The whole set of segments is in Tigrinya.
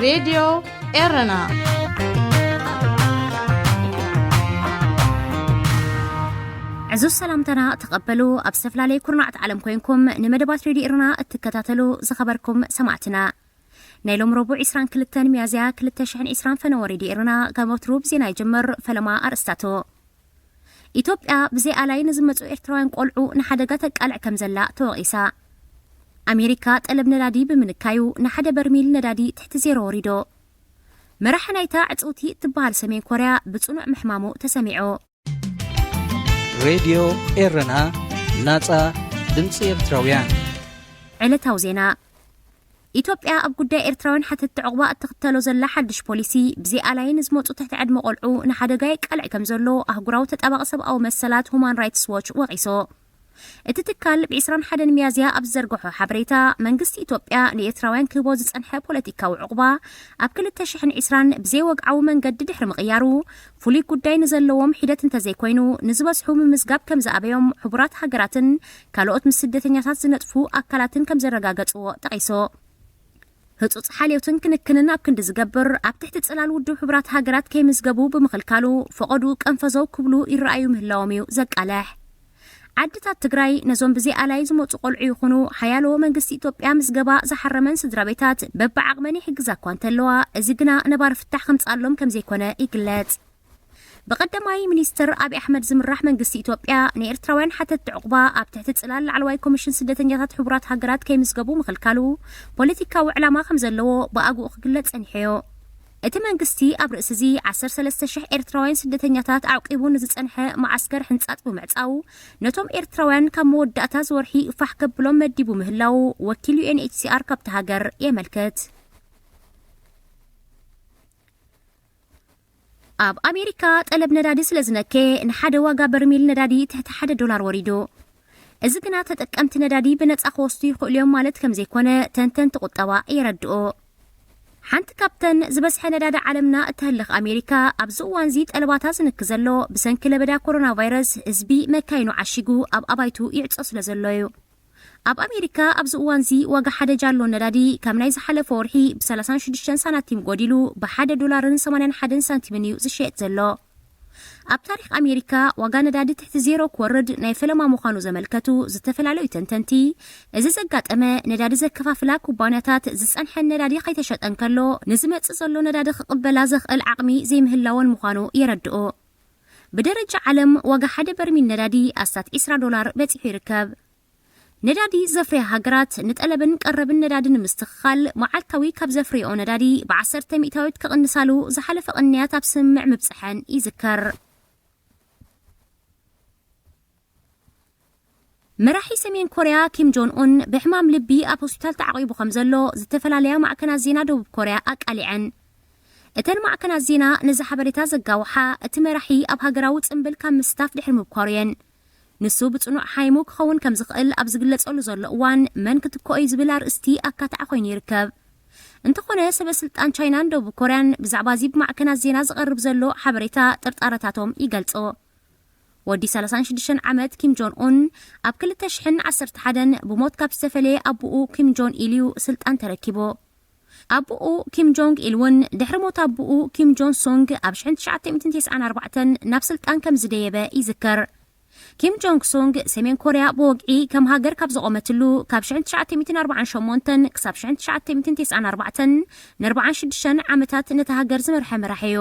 ሬድዮ ኤረና። ዕዙዝ ሰላምታና ተቐበሉ። ኣብ ዝተፈላለየ ኩርናዕት ዓለም ኮይንኩም ንመደባት ሬድዮ ኤረና እትከታተሉ ዝኸበርኩም ሰማዕትና፣ ናይ ሎም ረቡዕ ዕስራን ክልተን ሚያዝያ ክልተ ሽሕን ዕስራን ፈነወ ሬድዮ ኤረና ከም ወትሩ ብዜና ይጅምር። ፈለማ ኣርእስታቱ። ኢትዮጵያ ብዘይ ኣላይ ንዝመጹ ኤርትራውያን ቆልዑ ንሓደጋ ተቃልዕ ከም ዘላ ተወቒሳ። ኣሜሪካ ጠለብ ነዳዲ ብምንካዩ ንሓደ በርሚል ነዳዲ ትሕቲ ዜሮ ወሪዶ። መራሒ ናይታ ዕጽውቲ እትበሃል ሰሜን ኮርያ ብጽኑዕ ምሕማሙ ተሰሚዑ። ሬድዮ ኤረና፣ ናጻ ድምጺ ኤርትራውያን። ዕለታዊ ዜና። ኢትዮጵያ ኣብ ጉዳይ ኤርትራውያን ሓተትቲ ዕቑባ እትኽተሎ ዘላ ሓድሽ ፖሊሲ፣ ብዘይ ኣላይ ንዝመጹ ትሕቲ ዕድመ ቆልዑ ንሓደጋ የቃልዕ ከም ዘሎ ኣህጉራዊ ተጣባቒ ሰብኣዊ መሰላት ሁማን ራይትስ ዎች ወቒሱ። እቲ ትካል ብ ዕስራን ሓደን ሚያዝያ ኣብ ዝዘርግሖ ሓበሬታ፣ መንግስቲ ኢትዮጵያ ንኤርትራውያን ክህቦ ዝጸንሐ ፖለቲካዊ ዕቑባ ኣብ ክልተ ሽሕን ዕስራን ብዘይ ወግዓዊ መንገዲ ድሕሪ ምቕያሩ፣ ፍሉይ ጉዳይ ንዘለዎም ሒደት እንተዘይኮይኑ፣ ንዝበዝሑ ምምዝጋብ ከም ዝኣበዮም ሕቡራት ሃገራትን ካልኦት ምስ ስደተኛታት ዝነጥፉ ኣካላትን ከም ዘረጋገጽዎ ጠቒሱ። ህጹጽ ሓልዮትን ክንክንን ኣብ ክንዲ ዝገብር፣ ኣብ ትሕቲ ጽላል ውድብ ሕቡራት ሃገራት ከይምዝገቡ ብምኽልካሉ፣ ፈቐዱ ቀንፈዘው ክብሉ ይረኣዩ ምህላዎም እዩ ዘቃልሕ። ዓድታት ትግራይ ነዞም ብዘይ ኣላይ ዝመጹ ቆልዑ ይኹኑ ሓያሎ መንግስቲ ኢትዮጵያ ምዝገባ ዝሓረመን ስድራ ቤታት በብዓቕመን ይሕግዛ እኳ እንተለዋ፣ እዚ ግና ነባሪ ፍታሕ ከምጽኣሎም ከም ዘይኮነ ይግለጽ። ብቐዳማይ ሚኒስትር ኣብይ ኣሕመድ ዝምራሕ መንግስቲ ኢትዮጵያ ንኤርትራውያን ሓተትቲ ዕቑባ ኣብ ትሕቲ ጽላል ላዕለዋይ ኮሚሽን ስደተኛታት ሕቡራት ሃገራት ከይምዝገቡ ምኽልካሉ ፖለቲካዊ ዕላማ ከም ዘለዎ ብኣግኡ ክግለጽ ጸኒሑ'ዩ። እቲ መንግስቲ ኣብ ርእሲ እዚ ዓሰርተ ሰለስተ ሽሕ ኤርትራውያን ስደተኛታት ኣዕቂቡ ንዝጸንሐ መዓስከር ሕንጻጽ ብምዕጻው፣ ነቶም ኤርትራውያን ካብ መወዳእታ እዚ ወርሒ ፋሕ ከብሎም መዲቡ ምህላው ወኪል ዩ ኤን ኤች ሲ ኣር ካብታ ሃገር የመልክት። ኣብ ኣሜሪካ ጠለብ ነዳዲ ስለ ዝነከየ፣ ንሓደ ዋጋ በርሚል ነዳዲ ትሕቲ ሓደ ዶላር ወሪዱ። እዚ ግና ተጠቀምቲ ነዳዲ ብነጻ ክወስዱ ይኽእሉ እዮም ማለት ከም ዘይኮነ ተንተንቲ ቁጠባ የረድኡ። ሓንቲ ካብተን ዝበዝሐ ነዳዲ ዓለምና እተህልኽ ኣሜሪካ፣ ኣብዚ እዋንዚ ጠለባታ ዝንኪ ዘሎ ብሰንኪ ለበዳ ኮሮና ቫይረስ ህዝቢ መካይኑ ዓሺጉ ኣብ ኣባይቱ ይዕጾ ስለ ዘሎ እዩ። ኣብ ኣሜሪካ ኣብዚ እዋንዚ ዋጋ ሓደ ጃሎ ነዳዲ ካብ ናይ ዝሓለፈ ወርሒ ብሰላሳን ሽዱሽተን ሳናቲም ጎዲሉ ብሓደ ዶላርን ሰማንያን ሓደን ሳንቲምን እዩ ዝሸየጥ ዘሎ። ኣብ ታሪኽ ኣሜሪካ ዋጋ ነዳዲ ትሕቲ ዜሮ ክወርድ ናይ ፈለማ ምዃኑ ዘመልከቱ ዝተፈላለዩ ተንተንቲ፣ እዚ ዘጋጠመ ነዳዲ ዘከፋፍላ ኩባንያታት ዝጸንሐን ነዳዲ ከይተሸጠ እንከሎ ንዝመጽእ ዘሎ ነዳዲ ክቕበላ ዘኽእል ዓቕሚ ዘይምህላወን ምዃኑ የረድኡ። ብደረጃ ዓለም ዋጋ ሓደ በርሚል ነዳዲ ኣስታት ዕስራ ዶላር በጺሑ ይርከብ። ነዳዲ ዘፍርያ ሃገራት ንጠለብን ቀረብን ነዳዲ ንምስትኽኻል መዓልታዊ ካብ ዘፍርይኦ ነዳዲ ብዓሰርተ ሚእታዊት ክቕንሳሉ ዝሓለፈ ቅንያት ኣብ ስምምዕ ምብጽሐን ይዝከር። መራሒ ሰሜን ኮርያ ኪም ጆን ኡን ብሕማም ልቢ ኣብ ሆስፒታል ተዓቒቡ ከም ዘሎ ዝተፈላለያ ማዕከናት ዜና ደቡብ ኮርያ ኣቃሊዐን። እተን ማዕከናት ዜና ነዚ ሓበሬታ ዘጋውሓ፣ እቲ መራሒ ኣብ ሃገራዊ ጽምብል ካብ ምስታፍ ድሕሪ ምብኳሩ እየን። ንሱ ብጽኑዕ ሓይሙ ክኸውን ከም ዝኽእል ኣብ ዝግለጸሉ ዘሎ እዋን፣ መን ክትክኦ እዩ ዝብል ኣርእስቲ ኣካታዒ ኮይኑ ይርከብ። እንተኾነ፣ ሰበ ስልጣን ቻይናን ደቡብ ኮርያን ብዛዕባ እዚ ብማዕከናት ዜና ዝቐርብ ዘሎ ሓበሬታ ጥርጣረታቶም ይገልጹ። ወዲ ሰላሳን ሽዱሽተን ዓመት ኪም ጆን ኡን ኣብ ክልተ ሽሕን ዓሰርተ ሓደን ብሞት ካብ ዝተፈለየ ኣቦኡ ኪም ጆን ኢል እዩ ስልጣን ተረኪቡ። ኣቦኡ ኪም ጆንግ ኢል እውን ድሕሪ ሞት ኣቦኡ ኪም ጆን ሱንግ ኣብ ሽሕን ትሽዓተ ሚእትን ተስዓን ኣርባዕተን ናብ ስልጣን ከም ዝደየበ ይዝከር። ኪም ጆንግ ሱንግ ሰሜን ኮርያ ብወግዒ ከም ሃገር ካብ ዘቖመትሉ ካብ ሽሕን ትሽዓተ ሚእትን ኣርባዓን ሸሞንተን ክሳብ ሽሕን ትሽዓተ ሚእትን ተስዓን ኣርባዕተን ንኣርባዓን ሽዱሽተን ዓመታት ነታ ሃገር ዝመርሐ መራሒ እዩ።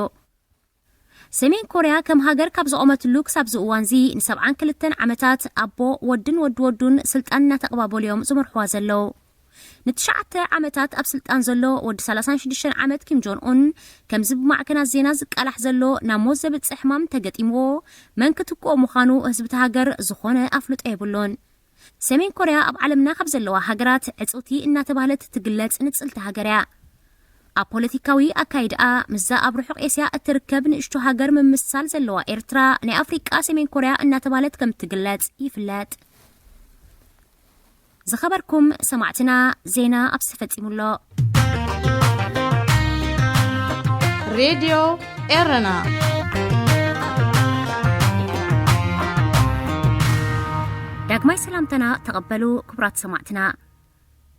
ሰሜን ኮርያ ከም ሃገር ካብ ዘቖመትሉ ክሳብ እዚ እዋንዚ ንሰብዓን ክልተን ዓመታት ኣቦ፣ ወድን ወዲ ወዱን ስልጣን እናተቐባበሉ እዮም ዝመርሕዋ ዘለዉ። ንትሽዓተ ዓመታት ኣብ ስልጣን ዘሎ ወዲ ሰላሳን ሽዱሽተን ዓመት ኪም ጆን ኡን፣ ከምዚ ብማዕከናት ዜና ዝቃላሕ ዘሎ ናብ ሞት ዘብጽሕ ሕማም እንተገጢምዎ፣ መን ክትክኦ ምዃኑ ህዝቢ እታ ሃገር ዝኾነ ኣፍልጦ የብሉን። ሰሜን ኮርያ ኣብ ዓለምና ካብ ዘለዋ ሃገራት ዕጽውቲ እናተባህለት እትግለጽ ንጽልቲ ሃገር እያ። ኣብ ፖለቲካዊ ኣካይድኣ ምስዛ ኣብ ርሑቕ ኤስያ እትርከብ ንእሽቶ ሃገር ምምስሳል ዘለዋ ኤርትራ፣ ናይ ኣፍሪቃ ሰሜን ኮርያ እናተባህለት ከም እትግለጽ ይፍለጥ። ዝኸበርኩም ሰማዕትና፣ ዜና ኣብዚ ተፈጺሙ ኣሎ። ሬድዮ ኤረና። ዳግማይ ሰላምታና ተቐበሉ ክቡራት ሰማዕትና።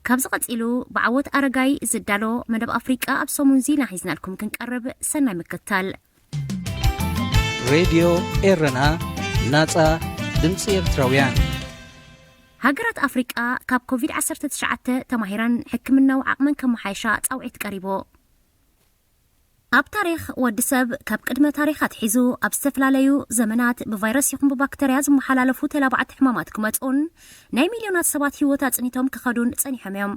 ካብዚ ቀጺሉ ብዓወት ኣረጋይ ዝዳሎ መደብ ኣፍሪቃ ኣብ ሰሙን ዜና ሒዝናልኩም ክንቀርብ፣ ሰናይ ምክታል። ሬድዮ ኤረና፣ ናጻ ድምጺ ኤርትራውያን። ሃገራት ኣፍሪቃ ካብ ኮቪድ ዓሰርተ ትሽዓተ ተማሂረን ሕክምናዊ ዓቕመን ከመሓየሻ ጻውዒት ቀሪቡ። ኣብ ታሪኽ ወዲ ሰብ ካብ ቅድመ ታሪኽ ኣትሒዙ ኣብ ዝተፈላለዩ ዘመናት ብቫይረስ ይኹን ብባክተርያ ዝመሓላለፉ ተላባዕቲ ሕማማት ክመጽኡን ናይ ሚልዮናት ሰባት ህይወት ኣጽኒቶም ክኸዱን ጸኒሖም እዮም።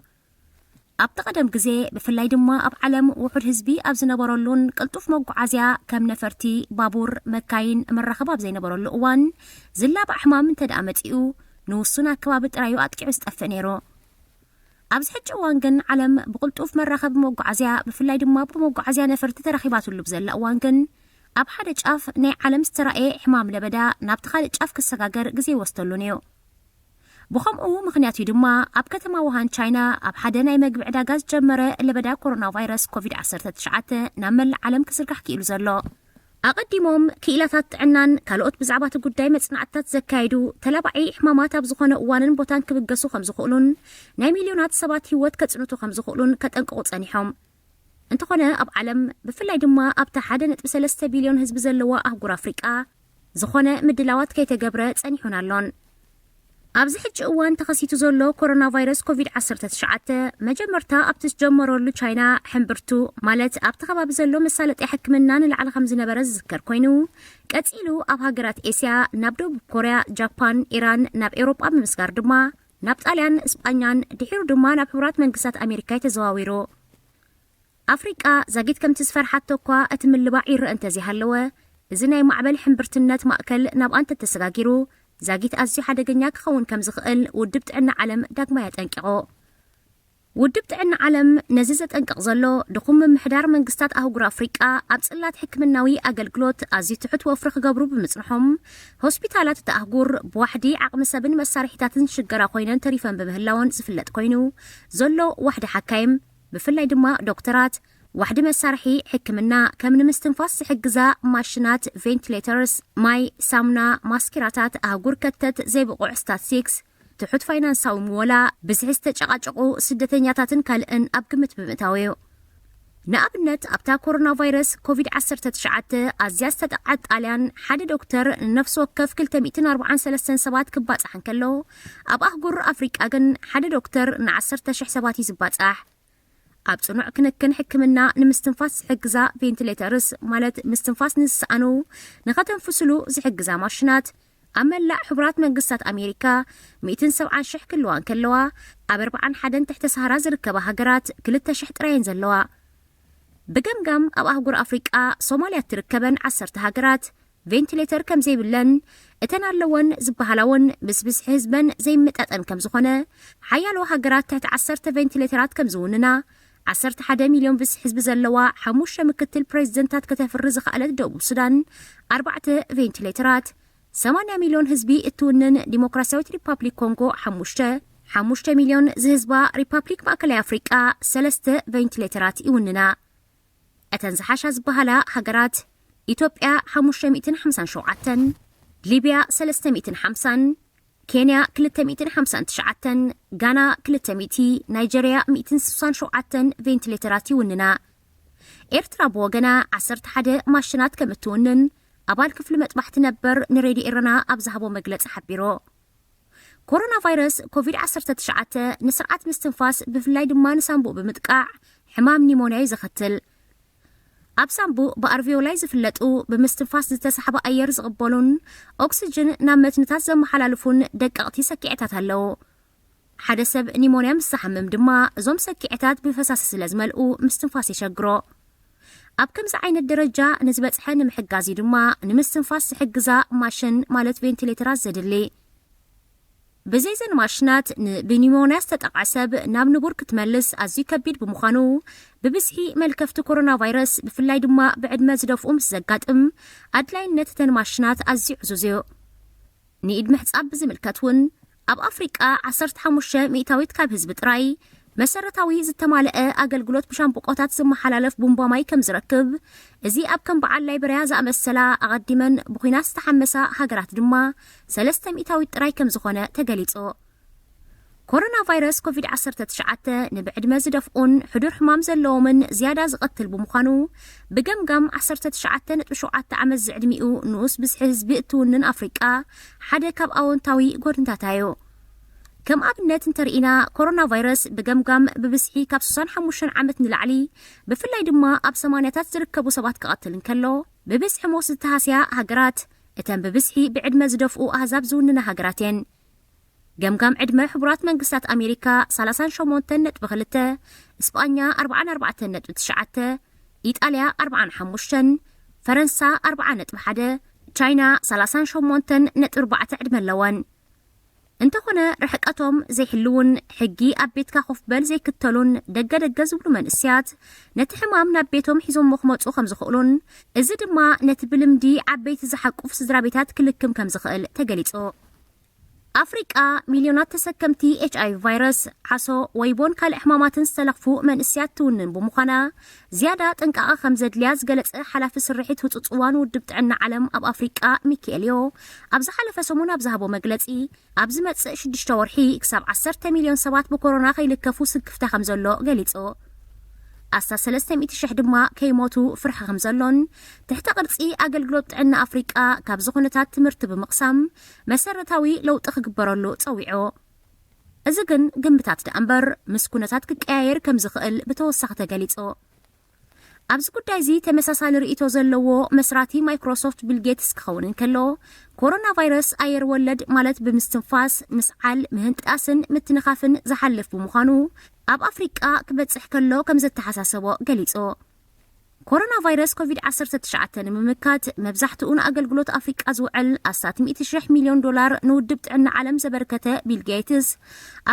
ኣብቲ ቀደም ግዜ ብፍላይ ድማ ኣብ ዓለም ውሑድ ህዝቢ ኣብ ዝነበረሉን ቅልጡፍ መጓዓዝያ ከም ነፈርቲ፣ ባቡር፣ መካይን፣ መራኸቢ ኣብ ዘይነበረሉ እዋን ዝላባዕ ሕማም እንተ ደኣ መጺኡ ንውሱን ኣከባቢ ጥራዩ ኣጥቂዑ ዝጠፍእ ነይሩ። ኣብዚ ሕጂ እዋን ግን ዓለም ብቕልጡፍ መራኸቢ መጓዓዝያ ብፍላይ ድማ ብመጓዓዝያ ነፈርቲ ተረኺባትሉ ብዘላ እዋን ግን ኣብ ሓደ ጫፍ ናይ ዓለም ዝተራእየ ሕማም ለበዳ ናብቲ ካልእ ጫፍ ክሰጋገር ግዜ ይወስደሉን እዩ። ብኸምኡ ምኽንያት እዩ ድማ ኣብ ከተማ ውሃን ቻይና ኣብ ሓደ ናይ መግቢ ዕዳጋ ዝጀመረ ለበዳ ኮሮና ቫይረስ ኮቪድ ዓሰርተ ትሽዓተ ናብ መላእ ዓለም ክዝርጋሕ ክኢሉ ዘሎ። ኣቐዲሞም ክኢላታት ጥዕናን ካልኦት ብዛዕባ እቲ ጉዳይ መጽናዕትታት ዘካየዱ ተላባዒ ሕማማት ኣብ ዝኾነ እዋንን ቦታን ክብገሱ ከም ዝኽእሉን ናይ ሚልዮናት ሰባት ህይወት ከጽንቱ ከም ዝኽእሉን ከጠንቅቑ ጸኒሖም። እንተኾነ ኣብ ዓለም ብፍላይ ድማ ኣብታ ሓደ ነጥቢ ሰለስተ ቢልዮን ህዝቢ ዘለዋ ኣህጉር ኣፍሪቃ ዝኾነ ምድላዋት ከይተገብረ ጸኒሑን ኣሎን። ኣብዚ ሕጂ እዋን ተኸሲቱ ዘሎ ኮሮና ቫይረስ ኮቪድ ዓሰርተ ትሽዓተ መጀመርታ ኣብቲ ዝጀመረሉ ቻይና ሕምብርቱ ማለት ኣብቲ ከባቢ ዘሎ መሳለጥያ ሕክምና ንላዕሊ ከም ዝነበረ ዝዝከር ኮይኑ ቀጺሉ ኣብ ሃገራት ኤስያ ናብ ደቡብ ኮርያ፣ ጃፓን፣ ኢራን፣ ናብ ኤውሮጳ ብምስጋር ድማ ናብ ጣልያን፣ ስጳኛን ድሒሩ ድማ ናብ ሕቡራት መንግስታት ኣሜሪካ እዩ ተዘዋዊሩ። ኣፍሪቃ ዛጊት ከምቲ ዝፈርሓቶ እኳ እቲ ምልባዕ ይረአ እንተዘይሃለወ፣ እዚ ናይ ማዕበል ሕምብርትነት ማእከል ናብኣ እንተተሰጋጊሩ ዛጊት ኣዝዩ ሓደገኛ ክኸውን ከም ዝኽእል ውድብ ጥዕና ዓለም ዳግማይ ኣጠንቂቑ። ውድብ ጥዕና ዓለም ነዚ ዘጠንቅቕ ዘሎ ድኹም ምምሕዳር መንግስታት ኣህጉር ኣፍሪቃ ኣብ ጽላት ሕክምናዊ ኣገልግሎት ኣዝዩ ትሑት ወፍሪ ክገብሩ ብምጽንሖም ሆስፒታላት እቲ ኣህጉር ብዋሕዲ ዓቕሚ ሰብን መሳርሒታትን ሽገራ ኮይነን ተሪፈን ብምህላወን ዝፍለጥ ኮይኑ ዘሎ ዋሕዲ ሓካይም ብፍላይ ድማ ዶክተራት ዋሕዲ መሳርሒ ሕክምና ከም ንምስትንፋስ ዝሕግዛ ማሽናት ቬንቲሌተርስ ማይ ሳሙና ማስኪራታት ኣህጉር ከተት ዘይብቑዕ ስታትስቲክስ ትሑት ፋይናንሳዊ ምወላ ብዝሒ ዝተጨቃጨቁ ስደተኛታትን ካልእን ኣብ ግምት ብምእታው እዩ። ንኣብነት ኣብታ ኮሮና ቫይረስ ኮቪድ ዓሰርተ ትሽዓተ ኣዝያ ዝተጠቕዓት ጣልያን ሓደ ዶክተር ንነፍሲ ወከፍ ክልተ ሚእትን ኣርባዓን ሰለስተን ሰባት ክባጻሕ እንከሎ ኣብ ኣህጉር ኣፍሪቃ ግን ሓደ ዶክተር ንዓሰርተ ሽሕ ሰባት እዩ ዝባጻሕ። ኣብ ጽኑዕ ክንክን ሕክምና ንምስትንፋስ ዝሕግዛ ቬንቲሌተርስ ማለት ምስትንፋስ ንዝሰኣኑ ንኸተንፍስሉ ዝሕግዛ ማሽናት ኣብ መላእ ሕቡራት መንግስታት ኣሜሪካ ሚእትን ሰብዓን ሽሕ ክልዋ እንከለዋ ኣብ ኣርባዓን ሓደን ትሕተ ሰሃራ ዝርከባ ሃገራት ክልተ ሽሕ ጥራየን ዘለዋ። ብገምጋም ኣብ ኣህጉር ኣፍሪቃ ሶማልያ እትርከበን ዓሰርተ ሃገራት ቬንቲሌተር ከም ዘይብለን እተን ኣለወን ዝበሃላ እውን ምስ ብዝሒ ህዝበን ዘይመጣጠን ከም ዝኾነ ሓያሎ ሃገራት ትሕቲ ዓሰርተ ቬንቲሌተራት ከም ዝውንና ዓሰርተ ሓደ ሚልዮን ብዝሒ ህዝቢ ዘለዋ ሓሙሽተ ምክትል ፕሬዚደንታት ከተፍሪ ዝኸኣለት ደቡብ ሱዳን ኣርባዕተ ቬንቲሌተራት ሰማንያ ሚልዮን ህዝቢ እትውንን ዲሞክራሲያዊት ሪፓብሊክ ኮንጎ ሓሙሽተ ሓሙሽተ ሚልዮን ዝህዝባ ሪፓብሊክ ማእከላይ ኣፍሪቃ ሰለስተ ቬንቲሌተራት ይውንና። እተን ዝሓሻ ዝበሃላ ሃገራት ኢትዮጵያ ሓሙሽተ ሚእትን ሓምሳን ሸውዓተን፣ ሊብያ ሰለስተ ሚእትን ሓምሳን፣ ኬንያ ክልተ ሚእትን ሓምሳን ትሽዓተን፣ ጋና ክልተ ሚእቲ፣ ናይጀርያ ሚእትን ስሳን ሸውዓተን ቬንቲሌተራት ይውንና። ኤርትራ ብወገና ዓሰርተ ሓደ ማሽናት ከም እትውንን ኣባል ክፍሊ መጥባሕቲ ነበር ንሬድዮ ኤረና ኣብ ዝሃቦ መግለጺ ሓቢሩ። ኮሮና ቫይረስ ኮቪድ ዓሰርተ ትሽዓተ ንስርዓት ምስትንፋስ ብፍላይ ድማ ንሳንቡእ ብምጥቃዕ ሕማም ኒሞንያ እዩ ዘኸትል። ኣብ ሳንቡእ ብኣርቪዮላይ ዝፍለጡ ብምስትንፋስ ዝተሳሕበ ኣየር ዝቕበሉን ኦክስጅን ናብ መትንታት ዘመሓላልፉን ደቀቕቲ ሰኪዐታት ኣለዉ። ሓደ ሰብ ኒሞንያ ምስ ዝሓምም ድማ እዞም ሰኪዐታት ብፈሳሲ ስለ ዝመልኡ ምስትንፋስ የሸግሮ። ኣብ ከምዚ ዓይነት ደረጃ ንዝበጽሐ ንምሕጋዝ እዩ ድማ ንምስትንፋስ ዝሕግዛ ማሽን ማለት ቬንቲሌተራት ዘድሊ። ብዘይዘን ማሽናት ንብኒሞንያ ዝተጠቕዐ ሰብ ናብ ንቡር ክትመልስ ኣዝዩ ከቢድ ብምዃኑ ብብዝሒ መልከፍቲ ኮሮና ቫይረስ ብፍላይ ድማ ብዕድመ ዝደፍኡ ምስ ዘጋጥም ኣድላይነት እተን ማሽናት ኣዝዩ ዕዙዝ እዩ። ንኢድ ምሕጻብ ብዝምልከት እውን ኣብ ኣፍሪቃ ዓሰርተ ሓሙሽተ ሚእታዊት ካብ ህዝቢ ጥራይ መሰረታዊ ዝተማልአ ኣገልግሎት ብሻምብቆታት ዝመሓላለፍ ቡምባ ማይ ከም ዝረክብ እዚ ኣብ ከም በዓል ላይበርያ ዝኣመሰላ ኣቐዲመን ብኹናት ዝተሓመሳ ሃገራት ድማ ሰለስተ ሚእታዊት ጥራይ ከም ዝኾነ ተገሊጹ። ኮሮና ቫይረስ ኮቪድ ዓሰርተ ትሽዓተ ንብዕድመ ዝደፍኡን ሕዱር ሕማም ዘለዎምን ዝያዳ ዝቐትል ብምዃኑ፣ ብገምጋም ዓሰርተ ትሽዓተ ነጥቢ ሸውዓተ ዓመት ዝዕድሚኡ ንኡስ ብዝሒ ህዝቢ እትውንን ኣፍሪቃ ሓደ ካብ ኣወንታዊ ጎድንታታ እዩ። ከም ኣብነት እንተርኢና፣ ኮሮና ቫይረስ ብገምጋም ብብዝሒ ካብ ስሳን ሓሙሽተን ዓመት ንላዕሊ፣ ብፍላይ ድማ ኣብ ሰማንያታት ዝርከቡ ሰባት ክቐትል እንከሎ፣ ብብዝሒ ሞት ዝተሃስያ ሃገራት እተን ብብዝሒ ብዕድመ ዝደፍኡ ኣህዛብ ዝውንና ሃገራት እየን። ገምጋም ዕድመ ሕቡራት መንግስታት ኣሜሪካ ሰላሳን ሸሞንተን ነጥቢ ክልተ፣ እስጳኛ ኣርባዓን ኣርባዕተን ነጥቢ ትሽዓተ፣ ኢጣልያ ኣርባዓን ሓሙሽተን፣ ፈረንሳ ኣርባዓ ነጥቢ ሓደ፣ ቻይና ሰላሳን ሸሞንተን ነጥቢ ኣርባዕተ ዕድመ ኣለወን። እንተኾነ፣ ርሕቀቶም ዘይሕልውን፣ ሕጊ ኣብ ቤትካ ኮፍ በል ዘይክተሉን ደገ ደገ ዝብሉ መንእስያት፣ ነቲ ሕማም ናብ ቤቶም ሒዞሞ ክመጹ ከም ዝኽእሉን፣ እዚ ድማ ነቲ ብልምዲ ዓበይቲ ዝሓቁፍ ስድራ ቤታት ክልክም ከም ዝኽእል ተገሊጹ። ኣፍሪቃ ሚልዮናት ተሰከምቲ ኤች ኣይ ቪ ቫይረስ፣ ዓሶ፣ ወይቦን ካልእ ሕማማትን ዝተለኽፉ መንእስያት ትውንን ብምዃና፣ ዝያዳ ጥንቃቐ ከም ዘድልያ ዝገለጸ ሓላፊ ስርሒት ህጹጽ እዋን ውድብ ጥዕና ዓለም ኣብ ኣፍሪቃ፣ ሚካኤልዮ፣ ኣብ ዝሓለፈ ሰሙን ኣብ ዝሃቦ መግለጺ፣ ኣብ ዝመጽእ ሽዱሽተ ወርሒ ክሳብ ዓሰርተ ሚልዮን ሰባት ብኮሮና ከይልከፉ ስክፍታ ከም ዘሎ ገሊጹ። ኣስታት ሰለስተ ሚእቲ ሽሕ ድማ ከይሞቱ ፍርሒ ከም ዘሎን፣ ትሕተ ቅርጺ ኣገልግሎት ጥዕና ኣፍሪቃ ካብዚ ኩነታት ትምህርቲ ብምቕሳም መሰረታዊ ለውጢ ክግበረሉ ጸዊዑ። እዚ ግን ግምታት ደኣ እምበር፣ ምስ ኩነታት ክቀያየር ከም ዝኽእል ብተወሳኺ ተገሊጹ። ኣብዚ ጉዳይ እዚ ተመሳሳሊ ርእይቶ ዘለዎ መስራቲ ማይክሮሶፍት ቢል ጌትስ ክኸውን እንከሎ፣ ኮሮና ቫይረስ ኣየር ወለድ ማለት ብምስትንፋስ፣ ምስዓል፣ ምህንጣስን ምትንኻፍን ዝሓልፍ ብምዃኑ፣ ኣብ ኣፍሪቃ ክበጽሕ ከሎ ከም ዘተሓሳሰቦ ገሊጹ። ኮሮና ቫይረስ ኮቪድ ዓሰርተ ትሽዓተ ንምምካት መብዛሕትኡ ንኣገልግሎት ኣፍሪቃ ዝውዕል ኣስታት ሚእቲ ሽሕ ሚልዮን ዶላር ንውድብ ጥዕና ዓለም ዘበርከተ ቢል ጌትስ፣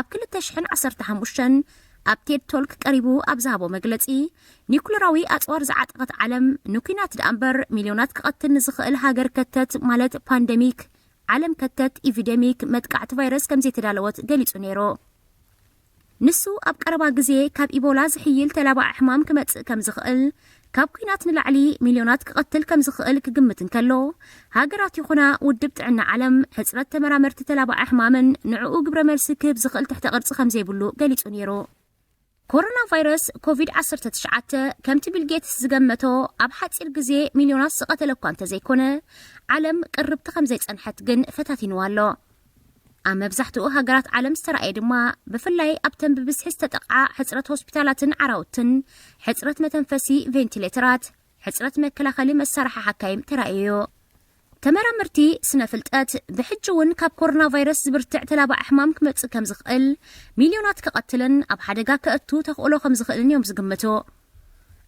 ኣብ ክልተ ሽሕን ዓሰርተ ሓሙሽተን ኣብ ቴድ ቶልክ ቀሪቡ ኣብ ዝሃቦ መግለጺ፣ ኒኩለራዊ ኣጽዋር ዝዓጠቐት ዓለም ንኲናት ደኣ እምበር ሚልዮናት ክቐትል ንዝኽእል ሃገር ከተት፣ ማለት ፓንደሚክ፣ ዓለም ከተት ኢቪደሚክ መጥቃዕቲ ቫይረስ ከም ዘይተዳለወት ገሊጹ ነይሩ። ንሱ ኣብ ቀረባ ግዜ ካብ ኢቦላ ዝሕይል ተላባዒ ሕማም ክመጽእ ከም ዝኽእል፣ ካብ ኲናት ንላዕሊ ሚልዮናት ክቐትል ከም ዝኽእል ክግምት እንከሎ፣ ሃገራት ይኹና ውድብ ጥዕና ዓለም ሕጽረት ተመራመርቲ ተላባዒ ሕማምን ንዕኡ ግብረ መልሲ ክህብ ዝኽእል ትሕተ ቅርጺ ከም ዘይብሉ ገሊጹ ነይሩ። ኮሮና ቫይረስ ኮቪድ ዓሰርተ ትሽዓተ ከምቲ ቢል ጌትስ ዝገመቶ ኣብ ሓጺር ግዜ ሚልዮናት ዝቐተለ እኳ እንተዘይኮነ፣ ዓለም ቅርብቲ ከም ዘይጸንሐት ግን ፈታቲንዋ ኣሎ። ኣብ መብዛሕትኡ ሃገራት ዓለም ዝተራእየ ድማ፣ ብፍላይ ኣብተን ብብዝሒ ዝተጠቕዓ ሕጽረት ሆስፒታላትን ዓራውትን፣ ሕጽረት መተንፈሲ ቬንቲሌተራት፣ ሕጽረት መከላኸሊ መሳርሒ ሓካይም ተራእዩ እዩ። ተመራመርቲ ስነ ፍልጠት፣ ብሕጂ እውን ካብ ኮሮና ቫይረስ ዝብርትዕ ተላባዒ ሕማም ክመጽእ ከም ዝኽእል፣ ሚልዮናት ክቐትልን ኣብ ሓደጋ ከእቱ ተኽእሎ ከም ዝኽእልን እዮም ዝግምቱ።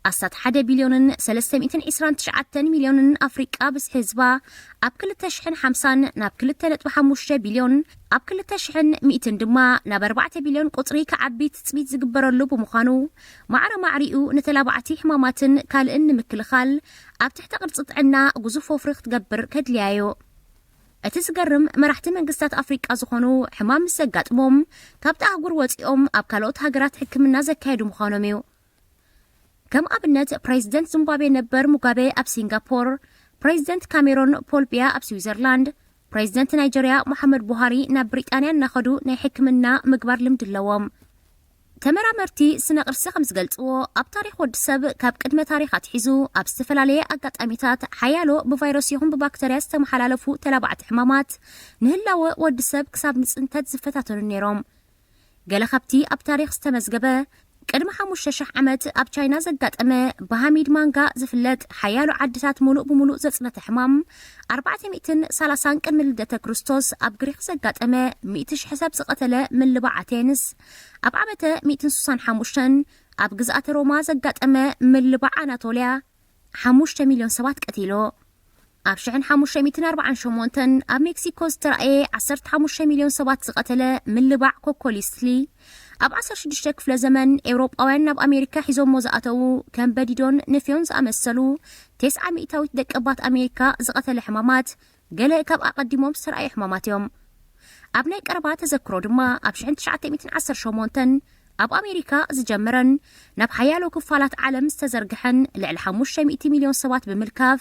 ኣስታት ሓደ ቢልዮንን ሰለስተ ሚእትን ዕስራን ትሽዓተን ሚልዮንን ኣፍሪቃ ብዝሒ ህዝባ ኣብ ክልተ ሽሕን ሓምሳን ናብ ክልተ ነጥቢ ሓሙሽተ ቢልዮን፣ ኣብ ክልተ ሽሕን ሚእትን ድማ ናብ ኣርባዕተ ቢልዮን ቁጽሪ ክዓቢ ትጽቢት ዝግበረሉ ብምዃኑ፣ ማዕረ ማዕሪኡ ንተላባዕቲ ሕማማትን ካልእን ንምክልኻል ኣብ ትሕተ ቅርጺ ጥዕና ግዙፍ ወፍሪ ክትገብር ከድልያ እዩ። እቲ ዝገርም፣ መራሕቲ መንግስታት ኣፍሪቃ ዝኾኑ ሕማም ምስ ዘጋጥሞም፣ ካብቲ ኣህጉር ወጺኦም ኣብ ካልኦት ሃገራት ሕክምና ዘካየዱ ምዃኖም እዩ። ከም ኣብነት፣ ፕሬዚደንት ዚምባብዌ ነበር ሙጋቤ ኣብ ሲንጋፖር፣ ፕሬዚደንት ካሜሮን ፖል ቢያ ኣብ ስዊዘርላንድ፣ ፕሬዚደንት ናይጀርያ ሙሓመድ ቡሃሪ ናብ ብሪጣንያ እናኸዱ ናይ ሕክምና ምግባር ልምዲ ኣለዎም። ተመራመርቲ ስነ ቅርሲ ከም ዝገልጽዎ፣ ኣብ ታሪኽ ወዲ ሰብ ካብ ቅድመ ታሪኽ ኣትሒዙ ኣብ ዝተፈላለየ ኣጋጣሚታት ሓያሎ ብቫይረስ ይኹን ብባክተርያ ዝተመሓላለፉ ተላባዕቲ ሕማማት ንህላወ ወዲ ሰብ ክሳብ ንጽንተት ዝፈታተኑ ነይሮም። ገለ ካብቲ ኣብ ታሪኽ ዝተመዝገበ፣ ቅድሚ ሓሙሽተ ሽሕ ዓመት ኣብ ቻይና ዘጋጠመ ብሃሚድ ማንጋ ዝፍለጥ ሓያሎ ዓድታት ሙሉእ ብሙሉእ ዘጽነተ ሕማም፣ ኣርባዕተ ሚእትን ሰላሳን ቅድሚ ልደተ ክርስቶስ ኣብ ግሪኽ ዘጋጠመ ሚእቲ ሽሕ ሰብ ዝቐተለ ምልባዕ ኣቴንስ፣ ኣብ ዓመተ ሚእትን ስሳን ሓሙሽተን ኣብ ግዝኣተ ሮማ ዘጋጠመ ምልባዕ ኣናቶልያ ሓሙሽተ ሚልዮን ሰባት ቀቲሉ። ኣብ ሽሕን ሓሙሽተ ሚእትን ኣርባዓን ሸሞንተን ኣብ ሜክሲኮ ዝተራእየ ዓሰርተ ሓሙሽተ ሚልዮን ሰባት ዝቐተለ ምልባዕ ኮኮሊስትሊ፣ ኣብ ዓሰርተ ሽዱሽተ ክፍለ ዘመን ኤውሮጳውያን ናብ ኣሜሪካ ሒዞሞ ዝኣተዉ ከም በዲዶን ንፍዮን ዝኣመሰሉ ተስዓ ሚእታዊት ደቀባት ኣሜሪካ ዝቐተለ ሕማማት፣ ገለ ካብ ኣቐዲሞም ዝተራእዩ ሕማማት እዮም። ኣብ ናይ ቀረባ ተዘክሮ ድማ፣ ኣብ ሽሕን ትሽዓተ ሚእትን ዓሰርተ ሸሞንተን ኣብ ኣሜሪካ ዝጀመረን ናብ ሓያሎ ክፋላት ዓለም ዝተዘርግሐን፣ ልዕሊ ሓሙሽተ ሚእቲ ሚልዮን ሰባት ብምልካፍ፣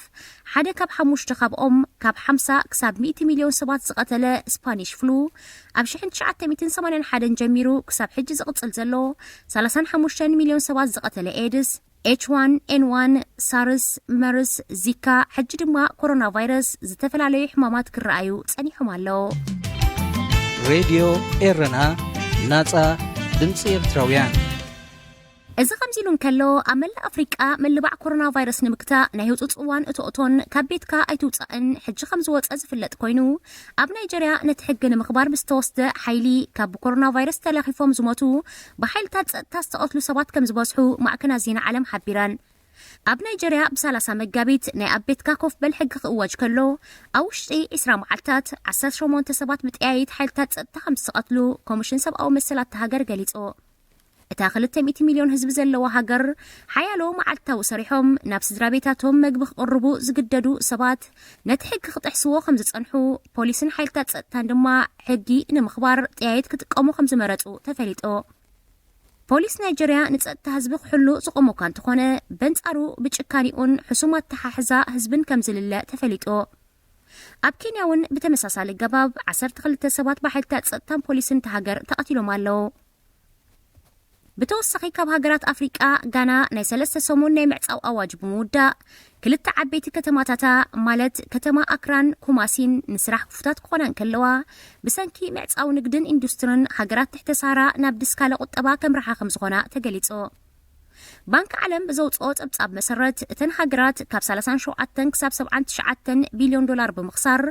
ሓደ ካብ ሓሙሽተ ካብኦም፣ ካብ ሓምሳ ክሳብ ሚእቲ ሚልዮን ሰባት ዝቐተለ ስፓኒሽ ፍሉ፣ ኣብ ሽሕን ትሽዓተ ሚእትን ሰማንያን ሓደን ጀሚሩ ክሳብ ሕጂ ዝቕጽል ዘሎ፣ ሰላሳን ሓሙሽተን ሚልዮን ሰባት ዝቐተለ ኤድስ፣ ኤች ዋን ኤን ዋን፣ ሳርስ፣ መርስ፣ ዚካ፣ ሕጂ ድማ ኮሮና ቫይረስ፣ ዝተፈላለዩ ሕማማት ክረኣዩ ጸኒሖም ኣለዉ። ሬድዮ ኤረና፣ ናጻ ድምጺ ኤርትራውያን። እዚ ከምዚ ኢሉ እንከሎ፣ ኣብ መላእ ኣፍሪቃ ምልባዕ ኮሮና ቫይረስ ንምግታእ ናይ ህጹጽ እዋን እቶእቶን ካብ ቤትካ ኣይትውጻእን ሕጂ ከም ዝወጸ ዝፍለጥ ኮይኑ፣ ኣብ ናይጀርያ ነቲ ሕጊ ንምኽባር ብዝተወስደ ሓይሊ፣ ካብ ብኮሮና ቫይረስ ተለኺፎም ዝሞቱ ብሓይልታት ጸጥታ ዝተቐትሉ ሰባት ከም ዝበዝሑ ማዕከናት ዜና ዓለም ሓቢረን። ኣብ ናይጀርያ ብ30 መጋቢት ናይ ኣብ ቤትካ ኮፍ በል ሕጊ ክእወጅ ከሎ፣ ኣብ ውሽጢ ዕስራ መዓልታት ዓሰርተ ሸሞንተ ሰባት ብጠያይት ሓይልታት ጸጥታ ከም ዝተቐትሉ ኮሚሽን ሰብኣዊ መሰላት እታ ሃገር ገሊጹ። እታ ክልተ ሚእቲ ሚልዮን ህዝቢ ዘለዋ ሃገር፣ ሓያሎ መዓልታዊ ሰሪሖም ናብ ስድራ ቤታቶም መግቢ ክቕርቡ ዝግደዱ ሰባት፣ ነቲ ሕጊ ክጥሕስዎ ከም ዝጸንሑ ፖሊስን ሓይልታት ጸጥታን ድማ ሕጊ ንምኽባር ጠያይት ክጥቀሙ ከም ዝመረጹ ተፈሊጡ። ፖሊስ ናይጀርያ ንጸጥታ ህዝቢ ክሕሉ ዝቆመ እኳ እንተኾነ፣ በንጻሩ ብጭካኒኡን ሕሱም ኣተሓሕዛ ህዝብን ከም ዝልለ ተፈሊጡ። ኣብ ኬንያ እውን ብተመሳሳሊ ገባብ ዓሰርተ ክልተ ሰባት ብሓይልታት ጸጥታን ፖሊስን እታ ሃገር ተቐቲሎም ኣለዉ። ብተወሳኺ ካብ ሃገራት ኣፍሪቃ፣ ጋና ናይ ሰለስተ ሰሙን ናይ ምዕጻው ኣዋጅ ብምውዳእ፣ ክልተ ዓበይቲ ከተማታታ፣ ማለት ከተማ ኣክራን ኩማሲን፣ ንስራሕ ክፉታት ክኾና እንከለዋ፣ ብሰንኪ ምዕጻው ንግድን ኢንዱስትርን፣ ሃገራት ትሕተ ሳህራ ናብ ድስካለ ቁጠባ ከምርሓ ከም ዝኾና ተገሊጹ። ባንክ ዓለም ብዘውጽኦ ጸብጻብ መሰረት፣ እተን ሃገራት ካብ ሰላሳን ሸውዓተን ክሳብ ሰብዓን ትሽዓተን ቢልዮን ዶላር ብምኽሳር፣